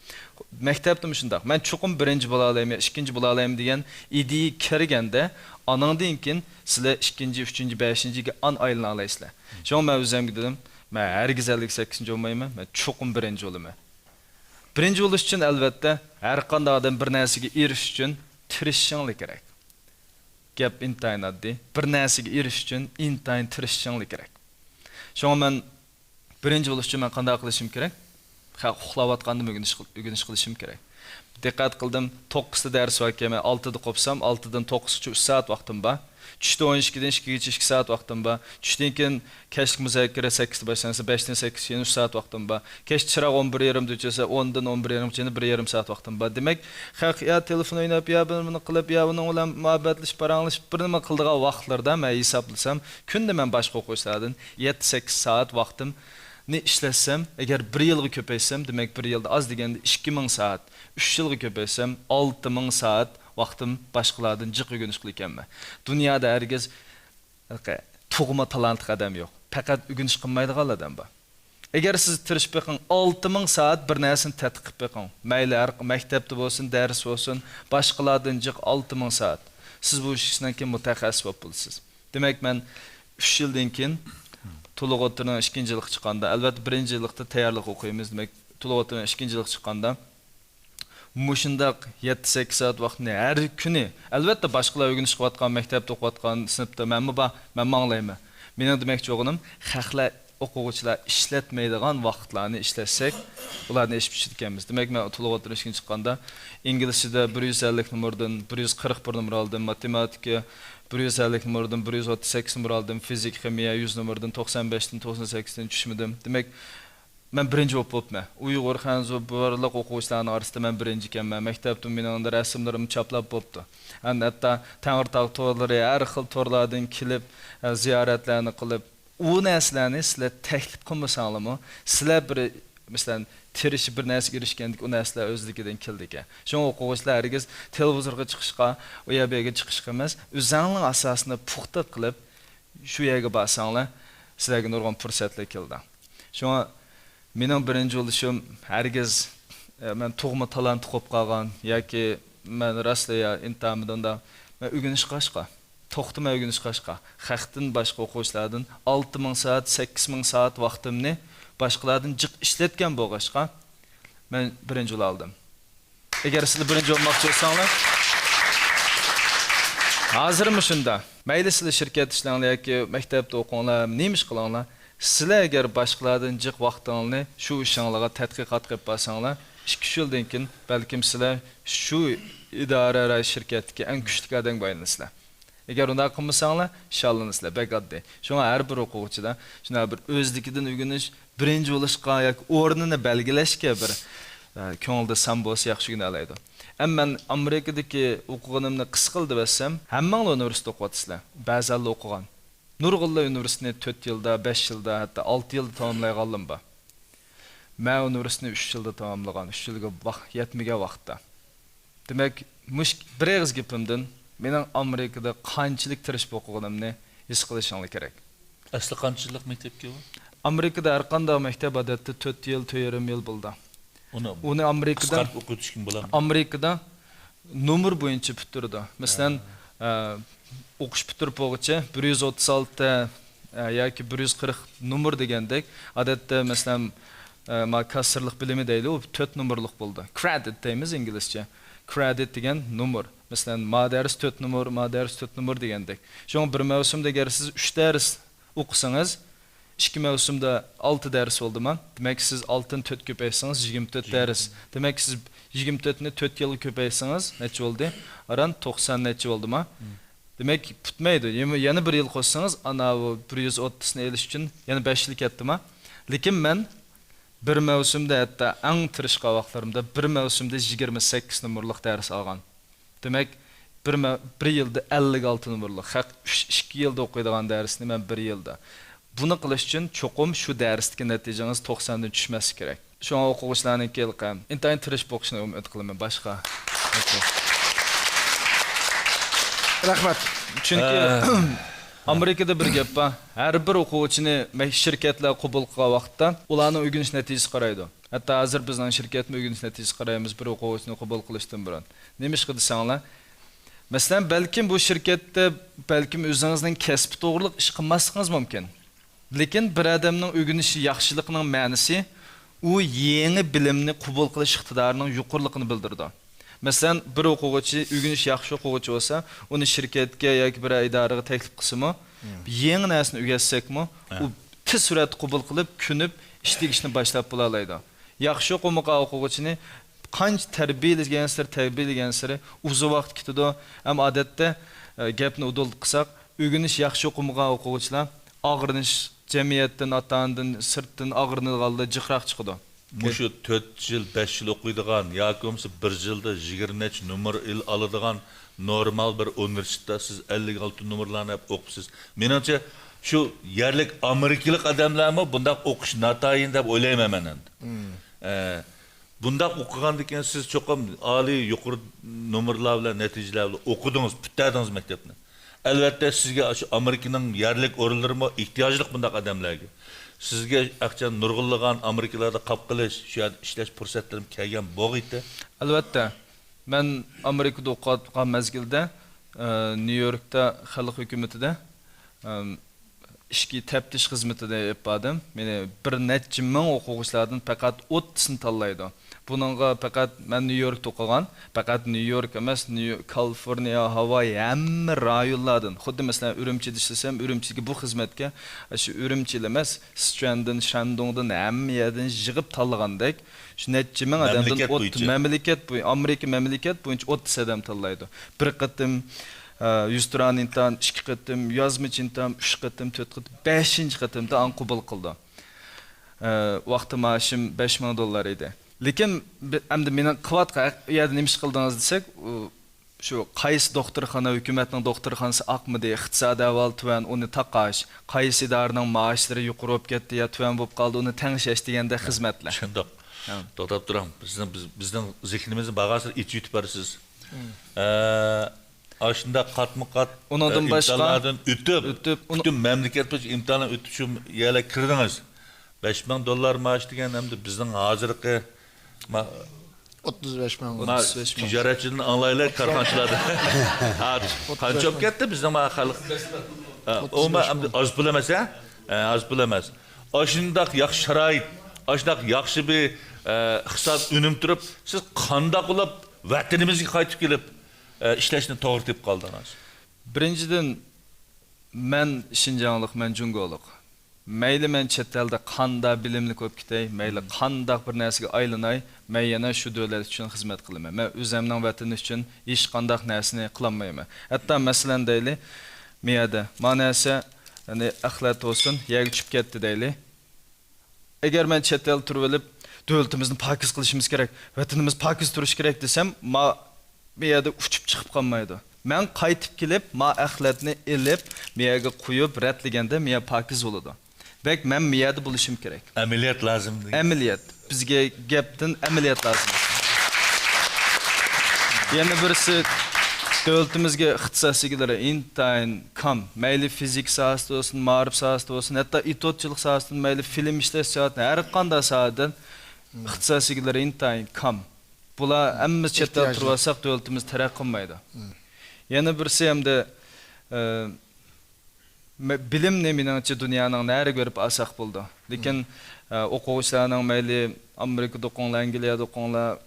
مەكتەپتىمۇ شۇنداق. مەن چوقۇم بىرىنچى بولالايمەن، ئىككىنچى بولالايمەن دېگەن ئىدىيە كىرگەندە، ئانىڭدىن كېيىن سىلەر ئىككىنچى، ئۈچىنچى، بەشىنچىگە ئان ئايلىنالايسىلەر. شۇڭا مەن ئۆزۈمگە دېدىم، مەن ھەرگىز ئەللىك سەككىزىنچى بولمايمەن، مەن چوقۇم بىرىنچى بولىمەن. بىرىنچى بولۇش ئۈچۈن، ئەلۋەتتە، ھەر قانداق ئادەم بىر نەرسىگە ئېرىشىش ئۈچۈن تىرىشىشىڭلار كېرەك. گەپ ئىنتايىن ئاددىي. بىر نەرسىگە ئېرىشىش ئۈچۈن ئىنتايىن تىرىشىشىڭلار كېرەك. شۇڭا مەن بىرىنچى بولۇش ئۈچۈن مەن قانداق قىلىشىم كېرەك؟ خە-، ئۇخلاۋاتقاندىمۇ ئۆگىنىش قىل-، ئۆگىنىش قىلىشىم كېرەك. دىققەت قىلدىم، توققۇزدا دەرس باركەن، مەن ئالتىدا قوپسام، ئالتىدىن توققۇزغىچە ئۈچ سائەت ۋاقتىم بار. چۈشتە ئون ئىككىدىن ئىككىگىچە ئىككى سائەت ۋاقتىم بار. چۈشتىن كېيىن كەچلىك مۇزاكىرە سەككىزدە باشلانسا، بەشتىن سەككىزگىچە يەنە ئۈچ سائەت ۋاقتىم بار. كەچ چىراغ ئون بىر يېرىمدا ئۆچۈلسە، ئوندىن ئون بىر يېرىمغىچە يەنە بىر يېرىم سائەت ۋاقتىم بار. دېمەك، خەق يا تېلېفون ئويناپ، يا بىر نېمىنى قىلىپ، يا ئۇنىڭ بىلەن مۇھەببەتلىشىپ، پاراڭلىشىپ، بىر نېمە قىلىدىغان ۋاقىتلىرىدا مەن ھېسابلىسام، كۈندە مەن باشقا ئوقۇغۇچىلاردىن يەتتە، سەككىز سائەت ۋاقتىمنى ئىشلەتسەم، ئەگەر بىر يىلغا كۆپەيتسەم، دېمەك، بىر يىلدا ئاز دېگەندە ئىككى مىڭ سائەت، ئۈچ يىلغا كۆپەيتسەم، ئالتە مىڭ سائەت ۋاقتىم باشقىلاردىن جىق ئۆگىنىش قىلىدىكەنمەن. دۇنيادا ھەرگىز تۇغما تالانتلىق ئادەم يوق. پەقەت ئۆگىنىش قىلمايدىغان ئادەم بار. ئەگەر سىز تىرىشىپ بېقىڭ، ئالتە مىڭ سائەت بىر نەرسىنى تەتقىق قىلىپ بېقىڭ. مەيلى ھەر مەكتەپتە بولسۇن، دەرس بولسۇن، باشقىلاردىن جىق ئالتە مىڭ سائەت. سىز بۇ ئىشنىڭكى مۇتەخەسسىس بولۇپ بولىسىز. دېمەك، مەن ئۈچ يىلدىن كېيىن تولۇق ئوتتۇرىنىڭ ئىككىنچى يىلىغا چىققاندا، ئەلۋەتتە، بىرىنچى يىللىقتا تەييارلىق ئوقۇيمىز. دېمەك، تولۇق ئوتتۇرىنىڭ ئىككىنچى يىلىغا چىققاندا، مۇشۇنداق يەتتە، سەككىز سائەت ۋاقىتنى ھەر كۈنى، ئەلۋەتتە، باشقىلار ئۆگىنىش قىلىۋاتقان، مەكتەپتە ئوقۇۋاتقان سىنىپتا مەنمۇ بار، مەنمۇ ئاڭلايمەن. مېنىڭ دېمەكچى بولغىنىم، خەقلەر، ئوقۇغۇچىلار ئىشلەتمەيدىغان ۋاقىتلارنى ئىشلەتسەك، ئۇلارنى ئېشىپ چۈشىدىكەنمىز. دېمەك، مەن تولۇق ئوتتۇرا ئىككىنچى چىققاندا، ئىنگلىزچىدە بىر يۈز ئەللىك نومۇردىن بىر يۈز قىرىق بىر نومۇر ئالدىم، ماتېماتىكا بىر يۈز ئەللىك نومۇردىن بىر يۈز ئوتتۇز سەككىز نومۇر ئالدىم، فىزىكا، خىمىيە يۈز نومۇردىن توقسان بەشتىن توقسان سەككىزدىن چۈشمىدىم. دېمەك، مەن بىرىنچى بولۇپ بوپمەن. ئۇيغۇر، خەنزۇ بارلىق ئوقۇغۇچىلارنىڭ ئارىسىدا مەن بىرىنچىكەنمەن. مەكتەپتىن مېنىڭ رەسىملىرىم چاپلاپ بوپتۇ. ھەم ھەتتا تەڭرىتاغ تورلىرى، ھەر خىل تورلاردىن كېلىپ، ئە، زىيارەتلەرنى قىلىپ، ئۇ نەرسىلەرنى سىلەر تەكلىپ قىلمىساڭلارمۇ، سىلەر بىر، مەسىلەن، تىرىشىپ بىر نەرسىگە ئېرىشكەندىكى ئۇ نەرسىلەر ئۆزلۈكىدىن كېلىدىكەن. شۇڭا ئوقۇغۇچىلار ھەرگىز تېلېۋىزورغا چىقىشقا، ئۇ يەر بۇ يەرگە چىقىشقا ئەمەس، ئۆزۈڭلارنىڭ ئاساسىنى پۇختا قىلىپ، شۇ يەرگە بارساڭلار، سىلەرگە نۇرغۇن پۇرسەتلەر كېلىدۇ. شۇڭا مېنىڭ بىرىنچى بولۇشۇم ھەرگىز، ئە، مەن تۇغما تالانت قوپ قالغان ياكى مەن راستلا يا ئىنتايىن مۇنداق، مەن ئۆگىنىشقا ئاشقا، توختىماي ئۆگىنىشقا ئاشقا، خەقتىن باشقا ئوقۇغۇچىلاردىن ئالتە مىڭ سائەت، سەككىز مىڭ سائەت ۋاقتىمنى باشقىلاردىن جىق ئىشلەتكەن بولغاچقا، مەن بىرىنچى بولالىدىم. ئەگەر سىلەر بىرىنچى بولماقچى بولساڭلار، ھازىرمۇ شۇنداق. مەيلى سىلەر شىركەت ئىشلەڭلار ياكى مەكتەپتە ئوقۇڭلار، نېمە ئىش قىلىڭلار، سىلەر ئەگەر باشقىلاردىن جىق ۋاقتىڭلارنى شۇ ئىشىڭلارغا تەتقىقات قىلىپ بارساڭلار، ئىككى، ئۈچ يىلدىن كېيىن بەلكىم سىلەر شۇ ئىدارە، شىركەتتىكى ئەڭ كۈچلۈك ئادەمگە ئايلىنىسىلەر. ئەگەر ئۇنداق قىلمىساڭلار، شاللىنىسىلەر، بەك ئاددىي. شۇڭا ھەر بىر ئوقۇغۇچىدا شۇنداق بىر ئۆزلۈكىدىن ئۆگىنىش، بىرىنچى بولۇشقا ياكى ئورنىنى بەلگىلەشكە بىر، ئە، كۆڭلىدە سان بولسا ياخشى ئۆگىنەلەيدۇ. ئەمما مەن ئامېرىكىدىكى ئوقۇغىنىمنى قىسقىلىدىۋەتسەم، ھەممەڭلار ئۇنىۋېرسىتېتتا ئوقۇۋاتىسىلەر. بەزىلەر ئوقۇغان. نۇرغۇنلار ئۇنىۋېرسىتېتنى تۆت يىلدا، بەش يىلدا، ھەتتا ئالتە يىلدا تاماملايدىغانلىرىمۇ بار. مەن ئۇنىۋېرسىتېتنى ئۈچ يىلدا تاماملىغان، ئۈچ يىلغا ۋاق-، يەتمىگەن ۋاقىتتا. دېمەك، مۇشۇ بىر ئېغىز گېپىمدىن مېنىڭ ئامېرىكىدا قانچىلىك تىرىشىپ ئوقۇغىنىمنى ھېس قىلىشىڭلار كېرەك. ئەسلى قانچە يىللىق مەكتەپكە ئۇ؟ ئامېرىكىدا ھەر قانداق مەكتەپ، ئادەتتە، تۆت يىل، تۆت يېرىم يىل بولىدۇ. ئۇنى ئۇنى ئامېرىكىدا قىسقارتىپ ئوقۇۋېتىشكىمۇ بولامدۇ؟ ئامېرىكىدا نومۇر بويىچە پۈتتۈرىدۇ. مەسىلەن، ھە. ئە، ئوقۇش پۈتتۈرۈپ بولغۇچە بىر يۈز ئوتتۇز ئالتە، ئە، ياكى بىر يۈز قىرىق نومۇر دېگەندەك، ئادەتتە، مەسىلەن، ئە، ما كاسسىرلىق بىلىمى دەيلى، ئۇ تۆت نومۇرلۇق بولىدۇ. كرېدىت دەيمىز ئىنگلىزچە. كرېدىت دېگەن نومۇر. مەسىلەن، ما دەرس تۆت نومۇر، ما دەرس تۆت نومۇر دېگەندەك. شۇڭا بىر مەۋسۇمدا ئەگەر سىز ئۈچ دەرس ئوقۇسىڭىز، ئىككى مەۋسۇمدا ئالتە دەرس بولدىما؟ دېمەك، سىز ئالتىنى تۆت كۆپەيتسىڭىز، يىگىرمە تۆت دەرس. دېمەك، سىز يىگىرمە تۆتنى تۆت يىلغا كۆپەيتسىڭىز، نەچچە بولدى؟ ئاران توقسان نەچچە بولدىما؟ دېمەك، پۈتمەيدۇ. يەنە، يەنە بىر يىل قوشسىڭىز، ئاناۋۇ بىر يۈز ئوتتۇزنى ئېلىش ئۈچۈن يەنە بەش يىل كەتتىما؟ لېكىن مەن بىر مەۋسۇمدا، ھەتتا ئەڭ تىرىشقان ۋاقىتلىرىمدا بىر مەۋسۇمدا يىگىرمە سەككىز نومۇرلۇق دەرس ئالغان. دېمەك، بىر مە-، بىر يىلدا ئەللىك ئالتە نومۇرلۇق. خەق ئۈچ، ئىككى يىلدا ئوقۇيدىغان دەرسنى مەن بىر يىلدا. بۇنى قىلىش ئۈچۈن چوقۇم شۇ دەرستىكى نەتىجىڭىز توقساندىن چۈشمەسلىكى كېرەك. شۇڭا ئوقۇغۇچىلارنىڭكى ھېلىقى ئىنتايىن تىرىشىپ ئوقۇشىنى ئۈمىد قىلىمەن. باشقا. رەھمەت. چۈنكى ئامېرىكىدا بىر گەپ بار. ھەر بىر ئوقۇغۇچىنى مەك-، شىركەتلەر قوبۇل قىلغان ۋاقىتتا ئۇلارنىڭ ئۆگىنىش نەتىجىسىگە قارايدۇ. ھەتتا ھازىر بىزنىڭ شىركەتمۇ ئۆگىنىش نەتىجىسىگە قارايمىز، بىر ئوقۇغۇچىنى قوبۇل قىلىشتىن بۇرۇن. نېمىشقا دېسەڭلار، مەسىلەن، بەلكىم بۇ شىركەتتە بەلكىم ئۆزىڭىزنىڭ كەسپى توغرىلىق ئىش قىلماسلىقىڭىز مۇمكىن. لېكىن بىر ئادەمنىڭ ئۆگىنىشى ياخشىلىقىنىڭ مەنىسى، ئۇ يېڭى بىلىمنى قوبۇل قىلىش ئىقتىدارىنىڭ يۇقىرىلىقىنى بىلدۈرىدۇ. مەسىلەن، بىر ئوقۇغۇچى، ئۆگىنىشى ياخشى ئوقۇغۇچى بولسا، ئۇنى شىركەتكە ياكى بىرەر ئىدارىگە تەكلىپ قىلسىمۇ، يېڭى نەرسىنى ئۆگەتسەكمۇ، ئۇ تېز سۈرئەتتە قوبۇل قىلىپ، كۆنۈپ، ئىش تېگىشنى باشلاپ بولالايدۇ. ياخشى ئوقۇمىغان ئوقۇغۇچىنى قانچە تەربىيەلىگەنسېرى، تەربىيەلىگەنسېرى ئۇزۇن ۋاقىت كېتىدۇ. ھەم ئادەتتە، ئە، گەپنى ئۇدۇل قىلساق، ئۆگىنىش ياخشى ئوقۇمىغان ئوقۇغۇچىلار ئاغرىنىش، جەمئىيەتتىن، ئاتا-ئانىدىن، سىرتتىن ئاغرىنىدىغانلىرى جىقراق چىقىدۇ. مۇشۇ تۆت يىل، بەش يىل ئوقۇيدىغان ياكى بولمىسا بىر يىلدا يىگىرمە نەچچە نومۇر ئېلىۋالىدىغان نورمال بىر ئۇنىۋېرسىتېتتا سىز ئەللىك ئالتە نومۇرلارنى ئېلىپ ئوقۇپسىز. مېنىڭچە، شۇ يەرلىك ئامېرىكىلىق ئادەملەرمۇ بۇنداق ئوقۇش ناتايىن دەپ ئويلايمەن مەن ئەمدى. ئە، بۇنداق ئوقۇغاندىن كېيىن سىز چوقۇم ئالىي، يۇقىرى نومۇرلار بىلەن، نەتىجىلەر بىلەن ئوقۇدىڭىز، پۈتتۈردىڭىز مەكتەپنى. ئەلۋەتتە، سىزگە شۇ ئامېرىكىنىڭ يەرلىك ئورۇنلىرىمۇ ئېھتىياجلىق بۇنداق ئادەملەرگە. سىزگە ئەخچان نۇرغۇنلىغان ئامېرىكىلاردا قاپ قېلىش، شۇ يەردە ئىشلەش پۇرسەتلىرىمۇ كەلگەن بولغىيتى. ئەلۋەتتە، مەن ئامېرىكىدا ئوقۇۋاتقان مەزگىلدە، ئە، نيۇ يوركتا خەلق ھۆكۈمىتىدە، ئەم، ئىچكى تەپتىش خىزمىتىدە ئېلىپ باردىم. مېنى بىر نەچچە مىڭ ئوقۇغۇچىلاردىن پەقەت ئوتتۇزنى تاللايدۇ. بۇنىڭغا پەقەت مەن نيۇ يوركتا ئوقۇغان، پەقەت نيۇ يورك ئەمەس، نيۇ-، كالىفورنىيە، ھاۋاي، ھەممە رايونلاردىن، خۇددى مەسىلەن ئۈرۈمچىدە ئىشلىسەم، ئۈرۈمچىدىكى بۇ خىزمەتكە شۇ ئۈرۈمچىلا ئەمەس، سىچۈەندىن، شەندۇڭدىن، ھەممە يەردىن يىغىپ تاللىغاندەك، شۇ نەچچە مىڭ ئادەمدىن مەملىكەت بويىچە، مەملىكەت بوي-، ئامېرىكا مەملىكەت بويىچە ئوتتۇز ئادەم تاللايدۇ. بىر قېتىم، ئە، يۈزتۇرانە ئىمتىھان، ئىككى قېتىم، يازمىچە ئىمتىھان، ئۈچ قېتىم، تۆت قېتىم، بەشىنچى قېتىمدا ئاڭ قوبۇل قىلدى. ئە، ۋاقتى مائاشىم بەش مىڭ دوللار ئىدى. لېكىن بى-، ئەمدى مېنىڭ قىلىۋاتقان، ئۇ يەردە نېمە ئىش قىلدىڭىز دېسەك، ئۇ، شۇ قايسى دوختۇرخانا، ھۆكۈمەتنىڭ دوختۇرخانىسى ئاقمىدى، ئىقتىسادىي ئەھۋالى تۆۋەن، ئۇنى تاقاش، قايسى ئىدارىنىڭ مائاشلىرى يۇقىرى بولۇپ كەتتى يا تۆۋەن بولۇپ قالدى، ئۇنى تەڭشەش دېگەندەك خىزمەتلەر. چۈشەندۇق. توختاپ تۇرۇڭ. بىزنىڭ، بىز، بىزنىڭ زېھنىمىزنى بارغانسېرى ئېچىۋېتىپ بارىسىز. ئە، ئاشۇنداق قاتمۇ قات، ئۇنىڭدىن ئە، باشقا ئىمتىھانلاردىن ئۆتۈپ، ئۆتۈپ، ئۇنى پۈتۈن مەملىكەت بويىچە ئىمتىھانلاردىن ئۆتۈپ شۇ يەرلەرگە كىردىڭىز. بەش مىڭ دوللار مائاش دېگەن ئەمدى بىزنىڭ ھازىرقى ما-، ئوتتۇز بەش مىڭ. ما-، تىجارەتچىدىن ئاڭلايلى، كارخانىچىلاردىن. ھا، قانچە بولۇپ كەتتى بىزنىڭ ما خەلق؟ ھا، ئۇ ما ئەمدى ئاز پۇل ئەمەس، ھە؟ ھە، ئاز پۇل ئەمەس. ئاشۇنداق ياخشى شارائىت، ئاشۇنداق ياخشى بىر، ئە، ئىقتىساد ئۈنۈم تۇرۇپ، سىز قانداق بولۇپ ۋەتىنىمىزگە قايتىپ كېلىپ، ئە، ئىشلەشنى توغرا تېپىپ قالدىڭىز؟ بىرىنچىدىن، مەن شىنجاڭلىق، مەن جۇڭگولۇق. مەيلى مەن چەت ئەلدە قانداق بىلىملىك بولۇپ كېتەي، مەيلى قانداق بىر نەرسىگە ئايلىناي، مەن يەنە شۇ دۆلەت ئۈچۈن خىزمەت قىلىمەن. مەن ئۆزەمنىڭ ۋەتىنى ئۈچۈن ھېچقانداق نەرسىنى قىلالمايمەن. ھەتتا مەسىلەن دەيلى، مۇ يەردە ما نەرسە، يەنى ئەخلەت بولسۇن، يەرگە چۈشۈپ كەتتى دەيلى. ئەگەر مەن چەت ئەلدە تۇرۇۋېلىپ، دۆلىتىمىزنى پاكىز قىلىشىمىز كېرەك، ۋەتىنىمىز پاكىز تۇرۇشى كېرەك دېسەم، ما-، بۇ يەردە ئۇچۇپ چىقىپ قالمايدۇ. مەن قايتىپ كېلىپ، ما ئەخلەتنى ئېلىپ، بۇ يەرگە قويۇپ، رەتلىگەندە، بۇ يەر پاكىز بولىدۇ. دېمەك، مەن بۇ يەردە بولۇشۇم كېرەك. ئەمەلىيەت لازىم. ئەمەلىيەت. بىزگە گەپتىن ئەمەلىيەت لازىم. يەنە بىرسى، دۆلىتىمىزگە ئىختىساس ئىگىلىرى ئىنتايىن كام. مەيلى فىزىكا ساھەسىدە بولسۇن، مائارىپ ساھەسىدە بولسۇن، ھەتتا ئېتوتچىلىق ساھەسىدىن، مەيلى فىلىم ئىشلەش ساھەسىدىن، ھەر قانداق ساھەدىن ئىختىساس ئىگىلىرى ئىنتايىن كام. بۇلار ھەممىسى چەت ئەلدە تۇرۇۋالساق، دۆلىتىمىز تەرەققىي قىلمايدۇ. يەنە بىرسى ئەمدى، ئە، مە-، بىلىمنى، مېنىڭچە، دۇنيانىڭ نەرىگە بېرىپ ئالساق بولىدۇ. لېكىن، ئە، ئوقۇغۇچىلارنىڭ مەيلى ئامېرىكىدا ئوقۇڭلار، ئەنگلىيەدە ئوقۇڭلار،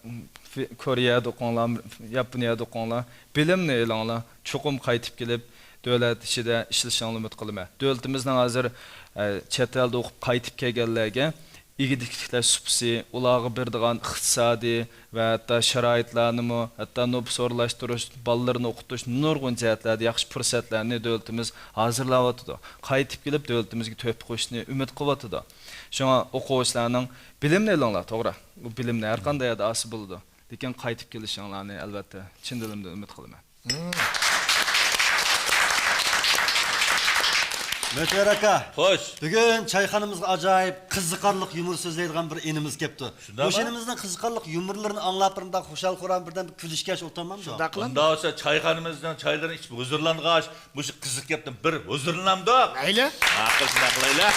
في-، كورېيەدە ئوقۇڭلار، ياپونىيەدە ئوقۇڭلار، بىلىمنى ئېلىڭلار، چوقۇم قايتىپ كېلىپ، دۆلەت ئىچىدە ئىشلىشىڭلارنى ئۈمىد قىلىمەن. دۆلىتىمىزنىڭ ھازىر، ئە، چەت ئەلدە ئوقۇپ قايتىپ كەلگەنلەرگە ئىگىدىكلىكلەر سۇپىسى، ئۇلارغا بېرىدىغان ئىقتىسادىي ۋە ھەتتا شارائىتلارنىمۇ، ھەتتا نوپۇس ئورۇنلاشتۇرۇش، بالىلىرىنى ئوقۇتۇش، نۇرغۇن جەھەتلەردە ياخشى پۇرسەتلەرنى دۆلىتىمىز ھازىرلاۋاتىدۇ. قايتىپ كېلىپ دۆلىتىمىزگە تۆھپە قوشۇشنى ئۈمىد قىلىۋاتىدۇ. شۇڭا ئوقۇغۇچىلارنىڭ بىلىمنى ئېلىڭلار، توغرا. بۇ بىلىمنى ھەر قانداق يەردە ئالسا بولىدۇ. لېكىن قايتىپ كېلىشىڭلارنى ئەلۋەتتە چىن دىلىمدىن ئۈمىد قىلىمەن. مۆتىۋەر ئاكا. خوش. بۈگۈن چايخانىمىزغا ئاجايىپ قىزىقارلىق يۇمۇر سۆزلەيدىغان بىر ئىنىمىز كەپتۇ. شۇنداقمۇ؟ مۇشۇ ئىنىمىزنىڭ قىزىقارلىق يۇمۇرلىرىنى ئاڭلاپ، بىر مۇنداق خۇشال-خۇرام، بىردەم بىر كۈلۈشكەچ ئولتۇرمامدۇ؟ شۇنداق قىلىڭ. ئۇنداق بولسا چايخانىمىزنىڭ چايلىرىنى ئىچىپ ھۇزۇرلانغاچ، مۇشۇ قىزىق گەپتىن بىر ھۇزۇرلىنامدۇق؟ مەيلى. ماقۇل، شۇنداق قىلايلى.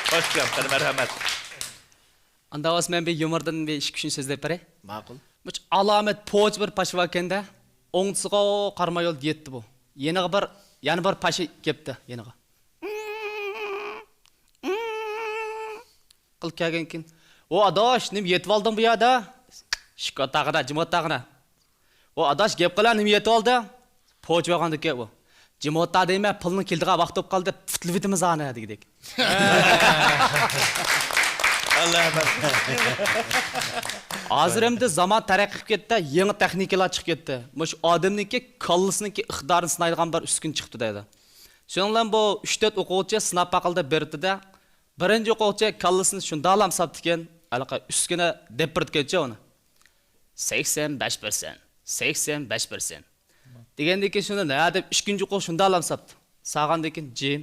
خوش گەپ، قېنى، مەرھەمەت. ئانداق بولسا مەن بىر يۇمۇردىن بىر ئىككى ئۈچنى سۆزلەپ بېرەي. ماقۇل. مۇشۇ ئالامەت پوچى بىر پاشا باركەندە، ئوڭدىسىغا قارىماي يول يەتتى بۇ. يېنىغا بىر، يەنە بىر پاشا كەپتۇ يېنىغا. قىلىپ كەلگەنكىن، «ئۇ ئاداش، نېمە يېتىۋالدىڭ بۇ يەردە؟» «شىكار تاغىنا، جىمات تاغىنا.» «ئۇ ئاداش، گەپ قىلا، نېمە يېتىۋالدى؟» پوچى بولغاندىكى ئۇ. «جىمات تا دەيمەن، پۇلنىڭ كېلىدىغان ۋاقتى بولۇپ قالدى، پۇتلىۋېتىمىز ئانى» دېگۈدەك. ئاللا ئەمەس. ھازىر ئەمدى زامان تەرەققىي قىلىپ كەتتى، يېڭى تېخنىكىلار چىقىپ كەتتى. مۇشۇ ئادەمنىڭكى كاللىسىنىڭكى ئىقتىدارىنى سىنايدىغان بىر ئۈسكۈن چىقىپتۇ دەيدۇ. شۇنىڭ بىلەن بۇ ئۈچ تۆت ئوقۇغۇچى سىناپ باقىلى دەپ بېرىپتۇ-دە، بىرىنچى ئوقۇغۇچى كاللىسىنى شۇنداقلام ساپتىكەن، ھېلىقى ئۈسكۈنە دەپ بېرىدىكەنچۇ ئۇنى. سەكسەن بەش پىرسەنت، سەكسەن بەش پىرسەنت دېگەندىن كېيىن شۇنى ھە دەپ ئىككىنچى ئوقۇغۇچى شۇنداقلام ساپتى. سالغاندىن كېيىن جىم.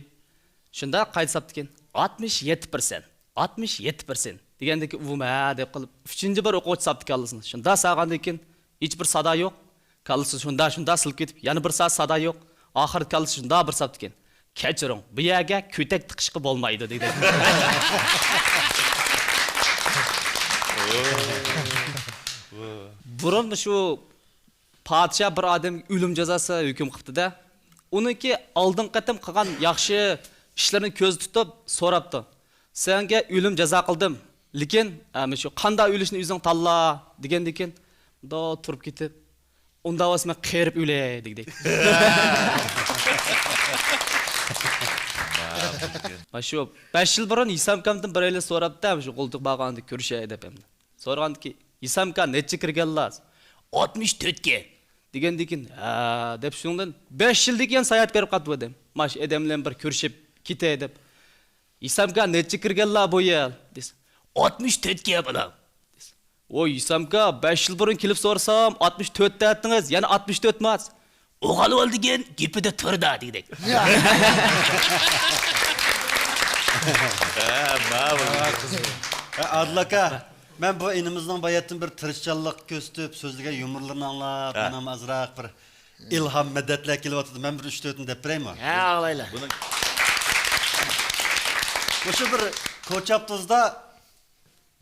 شۇنداق قايتا ساپتىكەن. ئاتمىش يەتتە پىرسەنت، ئاتمىش يەتتە پىرسەنت دېگەندىن كېيىن ئۇمۇ ھە دەپ قىلىپ، ئۈچىنچى بىر ئوقۇغۇچى ساپتى كاللىسىنى. شۇنداق سالغاندىن كېيىن ھېچ بىر سادا يوق. كاللىسى شۇنداق، شۇنداق سىلىپ كېتىپ، يەنە بىر سائەت سادا يوق. ئاخىرىدا كاللىسى شۇنداق بىر ساپتىكەن. «كەچۈرۈڭ، بۇ يەرگە كۆتەك تىقىشقا بولمايدۇ» دېدى. بۇرۇن شۇ پادىشاھ بىر ئادەمگە ئۆلۈم جازاسى ھۆكۈم قىپتۇ-دە. ئۇنىڭكى ئالدىنقى قېتىم قىلغان ياخشى ئىشلىرىنى كۆزدە تۇتۇپ سوراپتۇ. «سەنگە ئۆلۈم جازا قىلدىم، لېكىن، ئە، مۇشۇ قانداق ئۆلۈشنى ئۆزۈڭ تاللا» دېگەندىكىن، مۇنداق تۇرۇپ كېتىپ، «ئۇنداق بولسا مەن قېرىپ ئۆلەي» دېگۈدەك. مانا شۇ بەش يىل بۇرۇن ھېسامكامدىن بىرەيلەن سوراپتۇ، مۇشۇ قولتۇق بارغاندا كۆرۈشەي دەپ ئەمدى. سورىغاندىكى، «ھېسامكا نەچچە كىرگەنلا؟» «ئاتمىش تۆتكە» دېگەندىكىن، «ھە» دەپ شۇنىڭدىن بەش يىلدىن كېيىن ساياھەت بېرىپ قاپتۇ ئادەم. «ماش ئادەم بىلەن بىر كۆرۈشۈپ كېتەي» دەپ. «ھېسامكا نەچچە كىرگەنلا بۇ يىل؟» دېسە، «ئاتمىش تۆتكە بالام» دېسە. «ۋوي ھېسامكا، بەش يىل بۇرۇن كېلىپ سورىسام ئاتمىش تۆت دەۋەتتىڭىز، يەنە ئاتمىش تۆتمۇ؟» «ئوغال بول دېگىن گېپىدە تۇر-دە» دېگۈدەك. ھە، ماۋۇ. ھە، ئادىل ئاكا، مەن بۇ ئىنىمىزنىڭ باياتتىن بىر تىرىشچانلىق كۆرسىتىپ سۆزلىگەن يۇمۇرلىرىنى ئاڭلاپ، ھە، مانا ئازراق بىر ئىلھام، مەدەتلەر كېلىۋاتىدۇ. مەن بىر ئۈچ تۆتىنى دەپ بېرەيمۇ؟ ھە، ئاڭلايلى. بۇنى مۇشۇ بىر كوچا ئاپتوبۇستا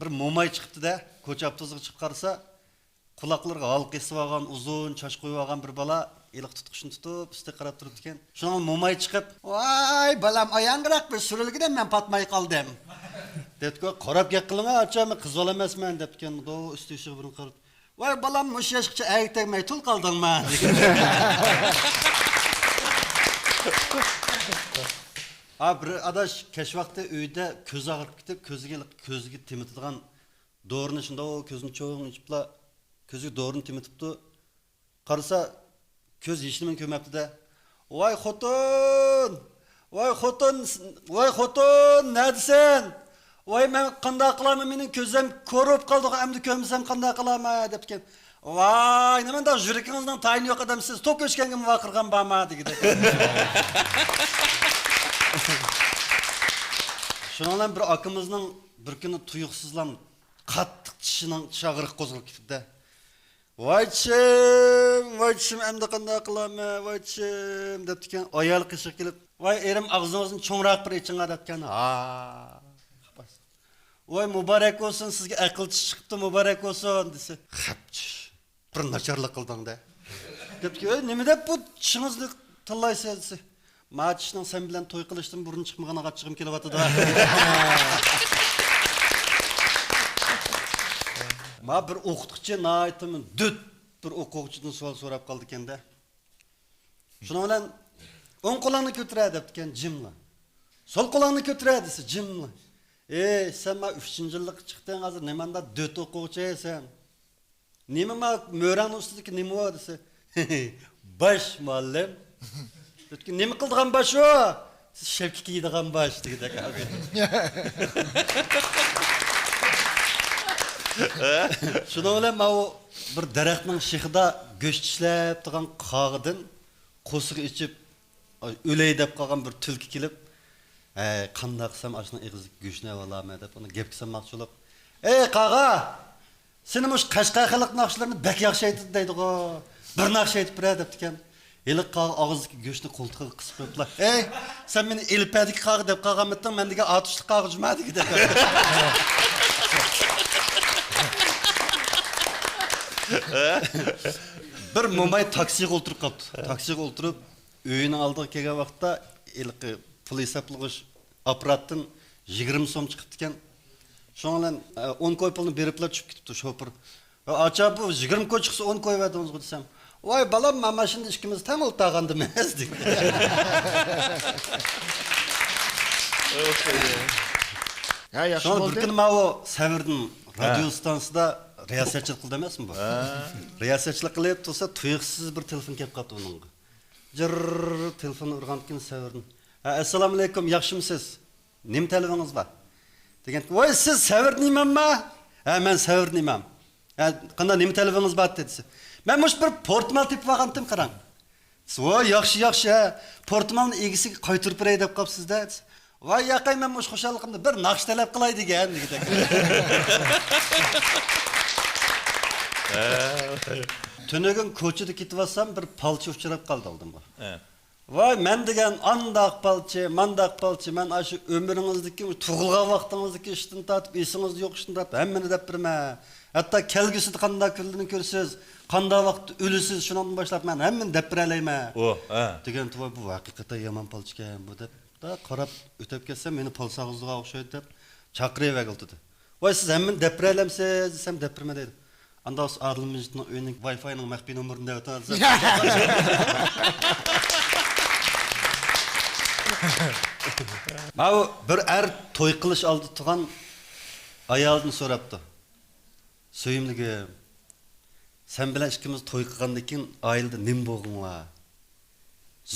بىر موماي چىقىپتۇ-دە، كوچا ئاپتوبۇسىغا چىقىپ قارىسا، قۇلاقلىرىغا ھالقا ئېسىۋالغان، ئۇزۇن چاچ قويۇۋالغان بىر بالا ھېلىقى تۇتقۇچىنى تۇتۇپ، ئۈستىگە قاراپ تۇرۇپتىكەن. شۇنىڭغا موماي چىقىپ، «ۋاي، بالام، ئاياڭغىراق بىر سۈرۈلگىنە، مەن پاتماي قالدىم» دەپتىكەن. «قاراپ گەپ قىلىڭا، ئاچا، مەن قىز بالا ئەمەسمەن» دەپتىكەن. مۇنداق ئۈستى بېشىغا بىرنى قارىدى. «ۋاي بالام، مۇشۇ ياشقىچە ئەگە تەگمەي تۇل قالدىڭما؟» دېگەن. ھا، بىر ئاداش كەچ ۋاقتى ئۆيدە كۆز ئاغرىپ كېتىپ، كۆزىگە، كۆزىگە تېمىتىدىغان دورىنى شۇنداق كۆزىنى چوڭ ئېچىپلا، كۆزىگە دورىنى تېمىتىپتۇ. قارىسا، كۆز ھېچنېمىنى كۆرمەپتۇ-دە. «ۋاي خوتۇن! ۋاي خوتۇن! ۋاي خوتۇن! نەدىسەن؟ ۋاي، مەن قانداق قىلارمەن؟ مېنىڭ كۆزۈم كور بولۇپ قالدىغۇ، ئەمدى كۆرمىسەم قانداق قىلارمەن؟» دەپتىكەن. «ۋاي، نېمانداق يۈرىكىڭىزنىڭ تايىنى يوق ئادەمسىز، توك ئۆچكەنگىمۇ ۋارقىرىغان بارما؟» دېگۈدەك. شۇنىڭ بىلەن بىر ئاكىمىزنىڭ بىر كۈنى تۇيۇقسىزلا قاتتىق چىشىنىڭ، چىش ئاغرىقى قوزغىلىپ كېتىپتۇ. «ۋاي چىشىم، ۋاي چىشىم، ئەمدى قانداق قىلارمەن، ۋاي چىشىم» دەپتىكەن. ئايالى قېشىغا كېلىپ، «ۋاي ئېرىم، ئاغزىڭىزنى چوڭراق بىر ئېچىڭا» دەپتىكەن. «ھا.» «ۋاي مۇبارەك بولسۇن، سىزگە ئەقىل چىش چىقىپتۇ، مۇبارەك بولسۇن» دېسە، «خەپ چىش، بىر ناچارلىق قىلدىڭ-دە» دەپتىكەن. «ئۆي، نېمە دەپ بۇ چىشىڭىزنى تىللايسىز؟» دېسە، «ما چىشنىڭ سەن بىلەن توي قىلىشتىن بۇرۇن چىقمىغان ئاچچىقىم كېلىۋاتىدۇ» ما بىر ئوقۇتقۇچى ناھايىتى دۈت بىر ئوقۇغۇچىدىن سوئال سوراپ قالىدىكەن-دە. شۇنىڭ بىلەن «ئوڭ قولۇڭنى كۆتۈرە» دەپتىكەن جىملا. سول قولۇڭنى كۆتۈرە دېسە، جىملا. ئېي، سەن ما ئۈچىنچى يىللىققا چىقتىڭ، ھازىر نېمانداق دۆت ئوقۇغۇچى سەن؟ نېمە ما مۈرەڭنىڭ ئۈستىدىكى نېمە ئۇ دېسە، باش مۇئەللىم. نېمە قىلىدىغان باش ئۇ؟ سىز شەپكە كىيىدىغان باش دېگۈدەك. شۇنىڭ بىلەن ماۋۇ بىر دەرەخنىڭ شېخىدا گۆش چىشلەپ تۇرغان قاغىدىن قورسىقى ئېچىپ، ئۆلەي دەپ قالغان بىر تۈلكە كېلىپ، ھەي، قانداق قىلسام ئاشۇنىڭ ئېغىزىدىكى گۆشنى ئېلىۋالامەن دەپ، ئۇنى گەپكە سالماقچى بولۇپ، ئەي، قاغا! سېنى مۇشۇ قەشقەر خەلق ناخشىلىرىنى بەك ياخشى ئېيتىدۇ دەيدىغۇ. بىر ناخشا ئېيتىپ بېرە دەپتىكەن. ھېلىقى قاغا ئاغزىدىكى گۆشنى قولتۇقىغا قىسىپ قويۇپلا، ھەي، سەن مېنى ئېلىپەدىكى قاغا دەپ قالغانمىتىڭ، مەن دېگەن ئاتۇشلۇق قاغا جۇما دېگۈدەك. بىر موماي تاكسىغا ئولتۇرۇپ قاپتۇ. تاكسىغا ئولتۇرۇپ، ئۆيىنىڭ ئالدىغا كەلگەن ۋاقىتتا ھېلىقى پۇل ھېسابلىغۇچ ئاپپاراتتىن يىگىرمە سوم چىقىپتىكەن. شۇنىڭ بىلەن، ئە، ئون كوي پۇلنى بېرىپلا چۈشۈپ كېتىپتۇ شوپۇر. «ئاچا، بۇ يىگىرمە كوي چىقسا ئون كوي بەردىڭىزغۇ؟» دېسەم، «ۋاي بالام، ما ماشىنىدا ئىككىمىز تەڭ ئولتۇرغاندىمىز» دېدى. ھە، ياخشى شۇڭا بىر بولدى. كۈنى ماۋۇ سەۋردىن ھە. رادىيو ئىستانسىسىدا رىياسەتچىلىك قىلدى ئەمەسمۇ بۇ؟ ھە. رىياسەتچىلىك قىلىپ تۇرسا، تۇيۇقسىز بىر تېلېفون كەپ قاپتۇ ئۇنىڭغا. جىرر تېلېفون ئۇرغاندىكىن سەۋردىن. ھە، ئەسسالامۇئەلەيكۇم، ياخشىمۇسىز؟ نېمە تەلىپىڭىز بار؟ دېگەن، ۋاي، سىز سەۋردىن ئىمامما؟ ھە، مەن سەۋردىن ئىمام. ھە، قانداق، نېمە تەلىپىڭىز بار ئىدى؟ دېسە، مەن مۇشۇ بىر پورتمال تېپىپ ئالغانتىم، قاراڭ. دېسە، ۋاي، ياخشى، ياخشى، ھە، پورتمالنى ئىگىسىگە قايتۇرۇپ بېرەي دەپ قاپسىز-دە، دېسە، ۋاي ياقەي، مەن مۇشۇ خۇشاللىقىمدا بىر ناخشا تەلەپ قىلاي دېگەن دېگۈدەك. تۈنۈگۈن كوچىدا كېتىۋاتسام، بىر پالچى ئۇچراپ قالدى ئالدىمغا. ھە. ۋاي، مەن دېگەن ئانداق پالچى، مانداق پالچى، مەن ئاشۇ ئۆمرىڭىزدىكى، تۇغۇلغان ۋاقتىڭىزدىكى ئىشتىن تارتىپ، ئېسىڭىزدە يوق ئىشتىن تارتىپ ھەممىنى دەپ بېرىمەن. ھەتتا كەلگۈسىدە قانداق كۈنلەرنى كۆرىسىز، قانداق ۋاقىتتا ئۆلىسىز، شۇنىڭدىن باشلاپ مەن ھەممىنى دەپ بېرەلەيمەن. ئۇ، ھە. دېگەنتى، ۋاي، بۇ ھەقىقەتەن يامان پالچىكەن بۇ دەپ. دا قاراپ ئۆتۈپ كەتسەم، مېنى پالساغۇزلىغان ئوخشايدۇ دەپ چاقىرىۋەرگىلى تۇردى. ۋاي، سىز ھەممىنى دەپ بېرەلەمسىز دېسەم، دەپ بېرىمەن دەيدۇ. ئاندا ئادىل مىجىتنىڭ ئۆيىنىڭ ۋاي فاينىڭ مەخپىي نومۇرىنى دەۋاتىمەن دېسەم. ماۋۇ بىر ئەر توي قىلىش ئالدىدا تۇرغان ئايالدىن سوراپتۇ. سۆيۈملۈكۈم، سەن بىلەن ئىككىمىز توي قىلغاندىن كېيىن ئائىلىدە نېمە بولغۇڭ بار؟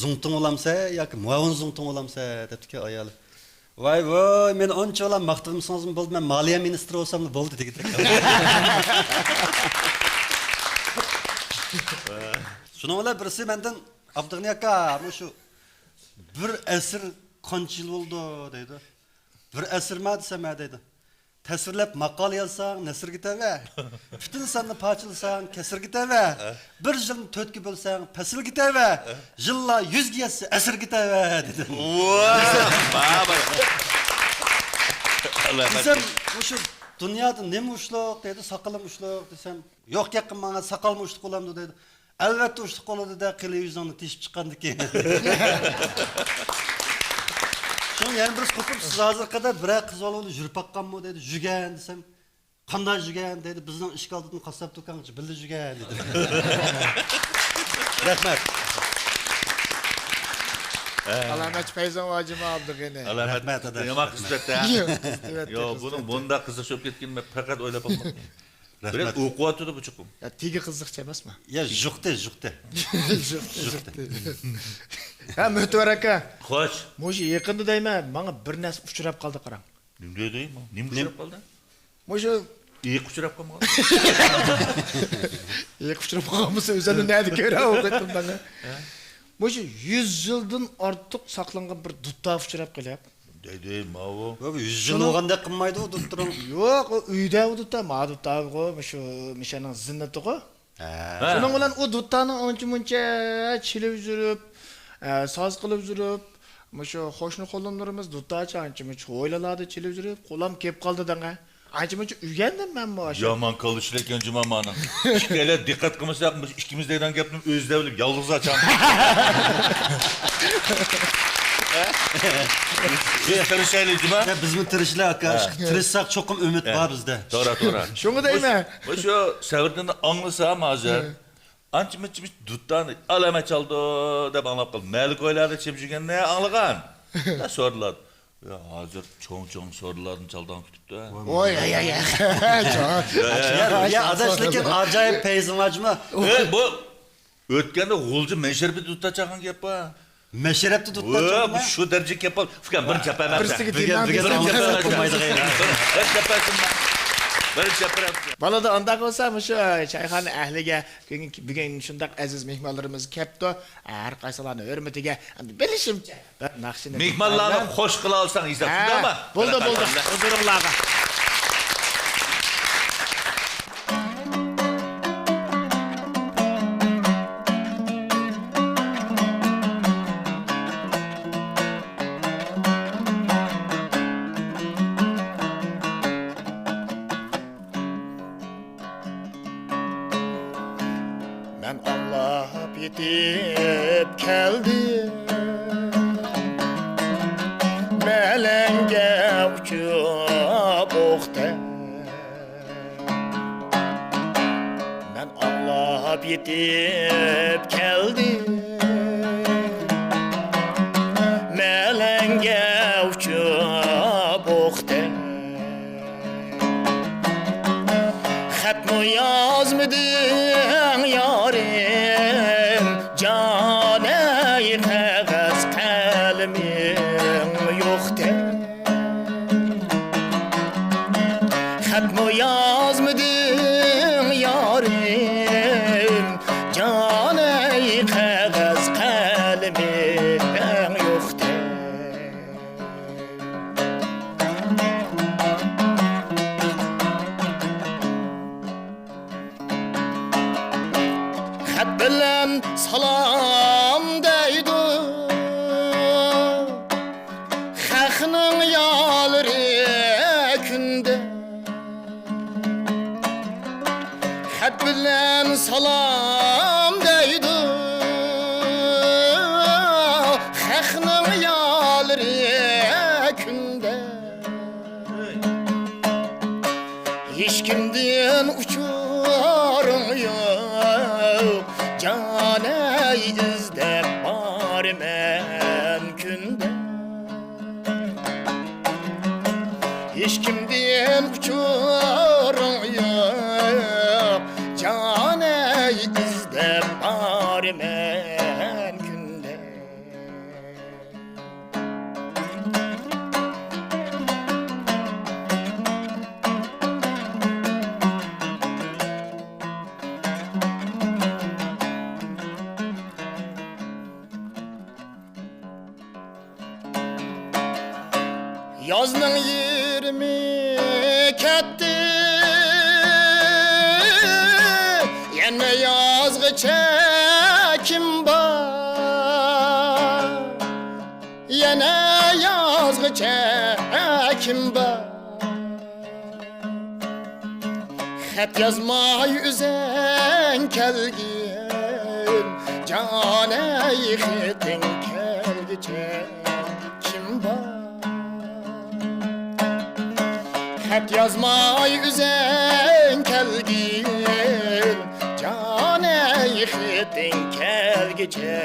زۇڭتۇڭ بولامسەن ياكى مۇئاۋىن زۇڭتۇڭ بولامسەن؟ دەپتىكەن ئايالى. ۋاي ۋاي، مېنى ئۇنچىۋالا ماختىمىسىڭىزمۇ بولدى، مەن مالىيە مىنىستىرى بولساملا بولدى دېگۈدەك. شۇنىڭ بىلەن بىرسى مەندىن، ئابدۇغېنى ئاكا، مۇشۇ بىر ئەسىر قانچە يىل بولىدۇ دەيدۇ. بىر ئەسىرما دېسەم، ھە دەيدۇ. تەسۋىرلەپ ماقالە يازساڭ، نەسرگە تەۋە. پۈتۈن ساننى پارچىلىساڭ، كەسىرگە تەۋە. ھە. بىر يىلنى تۆتكە بۆلسەڭ، پەسىلگە تەۋە. ھە. يىللار يۈزگە يەتسە، ئەسىرگە تەۋە، دېدىم. ۋاھ! دېسەم، مۇشۇ دۇنيادا نېمە ئۇچلۇق دەيدۇ، ساقىلىم ئۇچلۇق دېسەم، يوق گەپ قىلماڭ، ساقالمۇ ئۇچلۇق بولامدۇ دەيدۇ. ئەلۋەتتە ئۇچلۇق بولىدۇ-دە، قېلى يۈزۈڭنى تېشىپ چىققاندىكىن. شۇڭا يەنە بىرسى قوپۇپ، سىز ھازىرغا قەدەر بىرەر قىز بالا بىلەن يۈرۈپ باققانمۇ دەيدۇ. يۈرگەن دېسەم، قانداق يۈرگەن دەيدۇ. بىزنىڭ ئىشىك ئالدىدىن قاسساپ دۇكانغىچە بىللە يۈرگەن دېدىم. رەھمەت. ئالامەتچى پەيزىڭ ۋاجىما ئابدۇغېنى. ئالامەت. رەھمەت، ئاداش. يامان قىزىتىۋەتتى، ھە؟ ياق، قىزىتىۋەتتى، ياق، بۇنىڭ قىزىتىۋەتتى. بۇنداق قىزىق چۈشۈپ كەتكىنىنى مەن پەقەت ئويلاپ باقماپتىمەن. رەھمەت. بىرەر ئوقۇۋاتىدۇ بۇ چوقۇم. يا، تېگى قىزىقچى ئەمەسمۇ؟ يا، ژۇقتى، ژۇقتى. ژۇقتى، ژۇقتى. ھە، مۆتىۋەر ئاكا. خوش. مۇشۇ يېقىندا دەيمەن، ماڭا بىر نەرسە ئۇچراپ قالدى، قاراڭ. نېمە دەيدۇ؟ نېمە نېمە؟ ئۇچراپ قالدى؟ مۇشۇ. ئېيىق ئۇچراپ قالمىغان؟ ئېيىق ئۇچراپ قالغان بولسا، ئۆزۈمنى نەدە كۆرە، ئۇ قېتىمدا. ھە؟ مۇشۇ يۈز يىلدىن ئارتۇق ساقلانغان بىر دۇتار ئۇچراپ قېلىپ. دەيدۇ، ماۋۇ. يۈز يىل بولغاندەك قىلمايدۇ ئۇ دۇتتۇرۇڭ. يوق، ئۇ ئۆيدە ئۇ دۇتار، ما دۇتارغۇ، مۇشۇ مىشەنىڭ زىننىتىغۇ. ھە. شۇنىڭ بىلەن ئۇ دۇتارنى ئانچە مۇنچە چېلىپ يۈرۈپ، ئە، ساز قىلىپ يۈرۈپ، مۇشۇ قوشنا قولۇملىرىمىز دۇتارچە ئانچە مۇنچە ھويلىلاردا چېلىپ يۈرۈپ، قولام كېلىپ قالدى دەڭە. ئانچە مۇنچە ئۆگەندىم مەنمۇ ئاشۇ. يامان كاللا ئىشلەيدىكەن جۇما مانا. ئىككىيلەن دىققەت قىلمىساق، مۇشۇ ئىككىمىز دەيدىغان گەپنى ئۆزى دەۋېلىپ يالغۇز ئاچام. بىز تىرىشايلى جۇما. يا، بىزمۇ تىرىشىلى ئاكا. ھە. تىرىشساق چوقۇم ئۈمىد ھە. بار بىزدە. توغرا، توغرا. شۇڭا دەيمەن. مۇشۇ سەۋردىننى ئاڭلىسام ھازىر. ھە. ئانچە مۇنچە دۇتارنى ئالامەت چالدى دەپ ئاڭلاپ قالدىم. مەھەللە كويلاردا چېلىپ يۈرگەننى ئاڭلىغان. ھە، سورىدىلار. يا، ھازىر چوڭ-چوڭ سودىلاردىن چالدان كۈتۈپتۇ. ۋوي، ھەي، ھەي، ھەي. يا، يا، ئاداش، لېكىن ئاجايىپ پەيزىڭ بار جۇمۇ. ئە، بۇ ئۆتكەندە غۇلجا مەشرەپتە دۇتار چالغان گەپ بار. مەشرەپتە دۇتار چالغان؟ بۇ شۇ دەرىجىگە كەپ قالدى. ئۇكام، بىر چاپايمەن. بىرسىگە بىر گەپ، بىر گەپ قىلمايدىغان. بىر چاپايسىن. بىر چاپايسىن. بولىدۇ، ئانداق بولسا، مۇشۇ چايخانا ئەھلىگە، بۈگۈن، بۈگۈن شۇنداق ئەزىز مېھمانلىرىمىز كەپتۇ. ھەر قايسىلارنىڭ ھۆرمىتىگە، بىلىشىمچە، بىر ناخشىنى مېھمانلارنى خوش قىلالىساڭ، ئىزا، ھە، شۇنداقمۇ؟ بولدى، بولدى. ھۇزۇرۇڭلارغا. مەن ئاڭلاپ يېتىپ كەلدىم، مەلەڭگە ئۇچۇپ ئوقتەك. مەن ئاڭلاپ يېتىپ كەلدىم، مەلەڭگە ئۇچۇپ ئوقتەك. خەتمۇ يازمىدىڭ يارىم، جانەي، قەغەز قەلىمىڭ يوقتەك. خەتمۇ يازمىدىڭ يارىم، جانەي، قەغەز قەلىمىڭ يوقتەك. خەت بىلەن سالام دەيدۇ خەقنىڭ يارلىرى كۈندە. خەت بىلەن سالام دەيدۇ خەقنىڭ يارلىرى كۈندە. ھېچكىمدىن ئۇچۇرۇڭ يوق، جانەي، ئىزدەپ بارىمەن كۈندە. ھېچكىمدىن ئۇچۇرۇڭ يوق، جانەي، ئىزدەپ بارىمەن كۈندە. يازنىڭ يېرىمى كەتتى، يەنە يازغىچە كىم بار؟ يەنە يازغىچە كىم بار؟ خەت يازماي ئۆزۈڭ كەلگىن، جانەي، خېتىڭ كەلگۈچە كىم بار؟ خەت يازماي ئۆزۈڭ كەلگىن، جانەي، خېتىڭ كەلگۈچە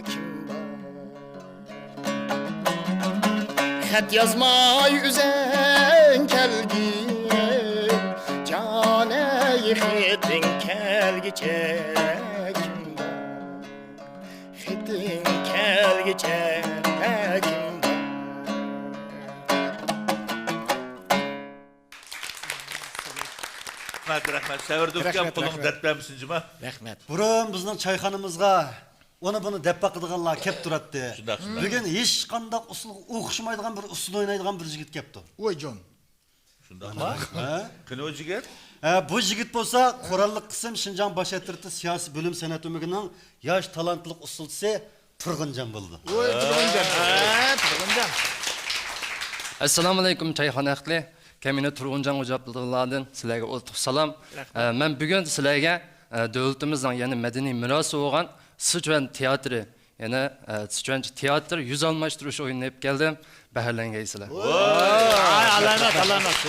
كىم بار؟ خەت يازماي ئۆزۈڭ كەلگىن، جانەي، خېتىڭ كەلگۈچە كىم بار؟ خېتىڭ كەلگۈچە كىم بار؟ رەھمەت، رەھمەت. سەۋردۇككەم، رەھمەت، قولۇڭ رەھمەت. دەرد بەرمىسۇن جۇما. رەھمەت. بۇرۇن بىزنىڭ چايخانىمىزغا ئۇنى بۇنى دەپ باقىدىغانلار كەپ تۇراتتى. شۇنداق، شۇنداق. بۈگۈن ھېچقانداق ئۇسسۇلغا ئوخشىمايدىغان بىر ئۇسسۇل ئوينايدىغان بىر يىگىت كەپتۇ. ۋاي جان. شۇنداقمۇ؟ ھە؟ قېنى ئۇ جىگىت؟ ھە، بۇ يىگىت بولسا قوراللىق قىسىم شىنجاڭ باش ئەترىتى سىياسىي بۆلۈم سەنئەت ئۆمىكىنىڭ ياش تالانتلىق ئۇسسۇلچىسى تۇرغۇنجان بولىدۇ. ۋاي، تۇرغۇنجان. ھە، تۇرغۇنجان. ئەسسالامۇئەلەيكۇم، چايخانا ئەھلى. كەمىنە تۇرغۇنجانغا جاۋاب بېرىدىغانلاردىن سىلەرگە ئولتۇق سالام. رەھمەت. ئە، مەن بۈگۈن سىلەرگە، ئە، دۆلىتىمىزنىڭ، يەنى مەدەنىي مىراسى بولغان سىچۈەن تىياتىرى، يەنى، ئە، سىچۈەنچە تىياتىر يۈز ئالماشتۇرۇش ئويۇنىنى ئېلىپ كەلدىم. بەھرىلەنگەيسىلەر. ۋاي، ئالامەت، ئالامەت.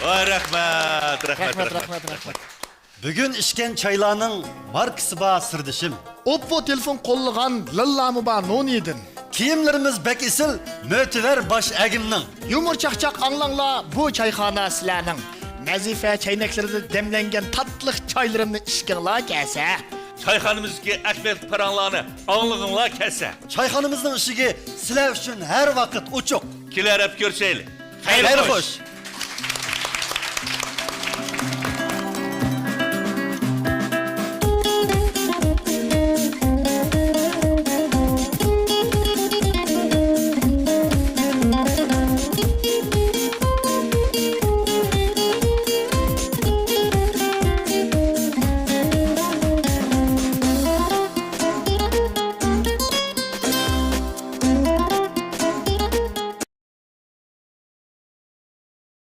ۋاي، رەھمەت، رەھمەت، رەھمەت، رەھمەت، رەھمەت، رەھمەت. بۈگۈن ئىچكەن چايلارنىڭ ماركىسى بار، سىردىشىم. ئوپپو تېلېفون قوللىغان لىللامۇ بار نونىدىن. كىيىملىرىمىز بەك ئېسىل، مۆتىۋەر باش ئەگىمنىڭ. يۇمۇر چاقچاق ئاڭلاڭلار، بۇ چايخانا سىلەرنىڭ. نەزىپە چەينەكلىرىدە دەملەنگەن تاتلىق چايلىرىمنى ئىچكىڭلار كەلسە. چايخانىمىزدىكى ئەخمەقلىق پاراڭلارنى ئاڭلىغىڭلار كەلسە. چايخانىمىزنىڭ ئىشىكى سىلەر ئۈچۈن ھەر ۋاقىت ئوچۇق. كېلەر ھەپتە كۆرۈشەيلى. خەير خوش.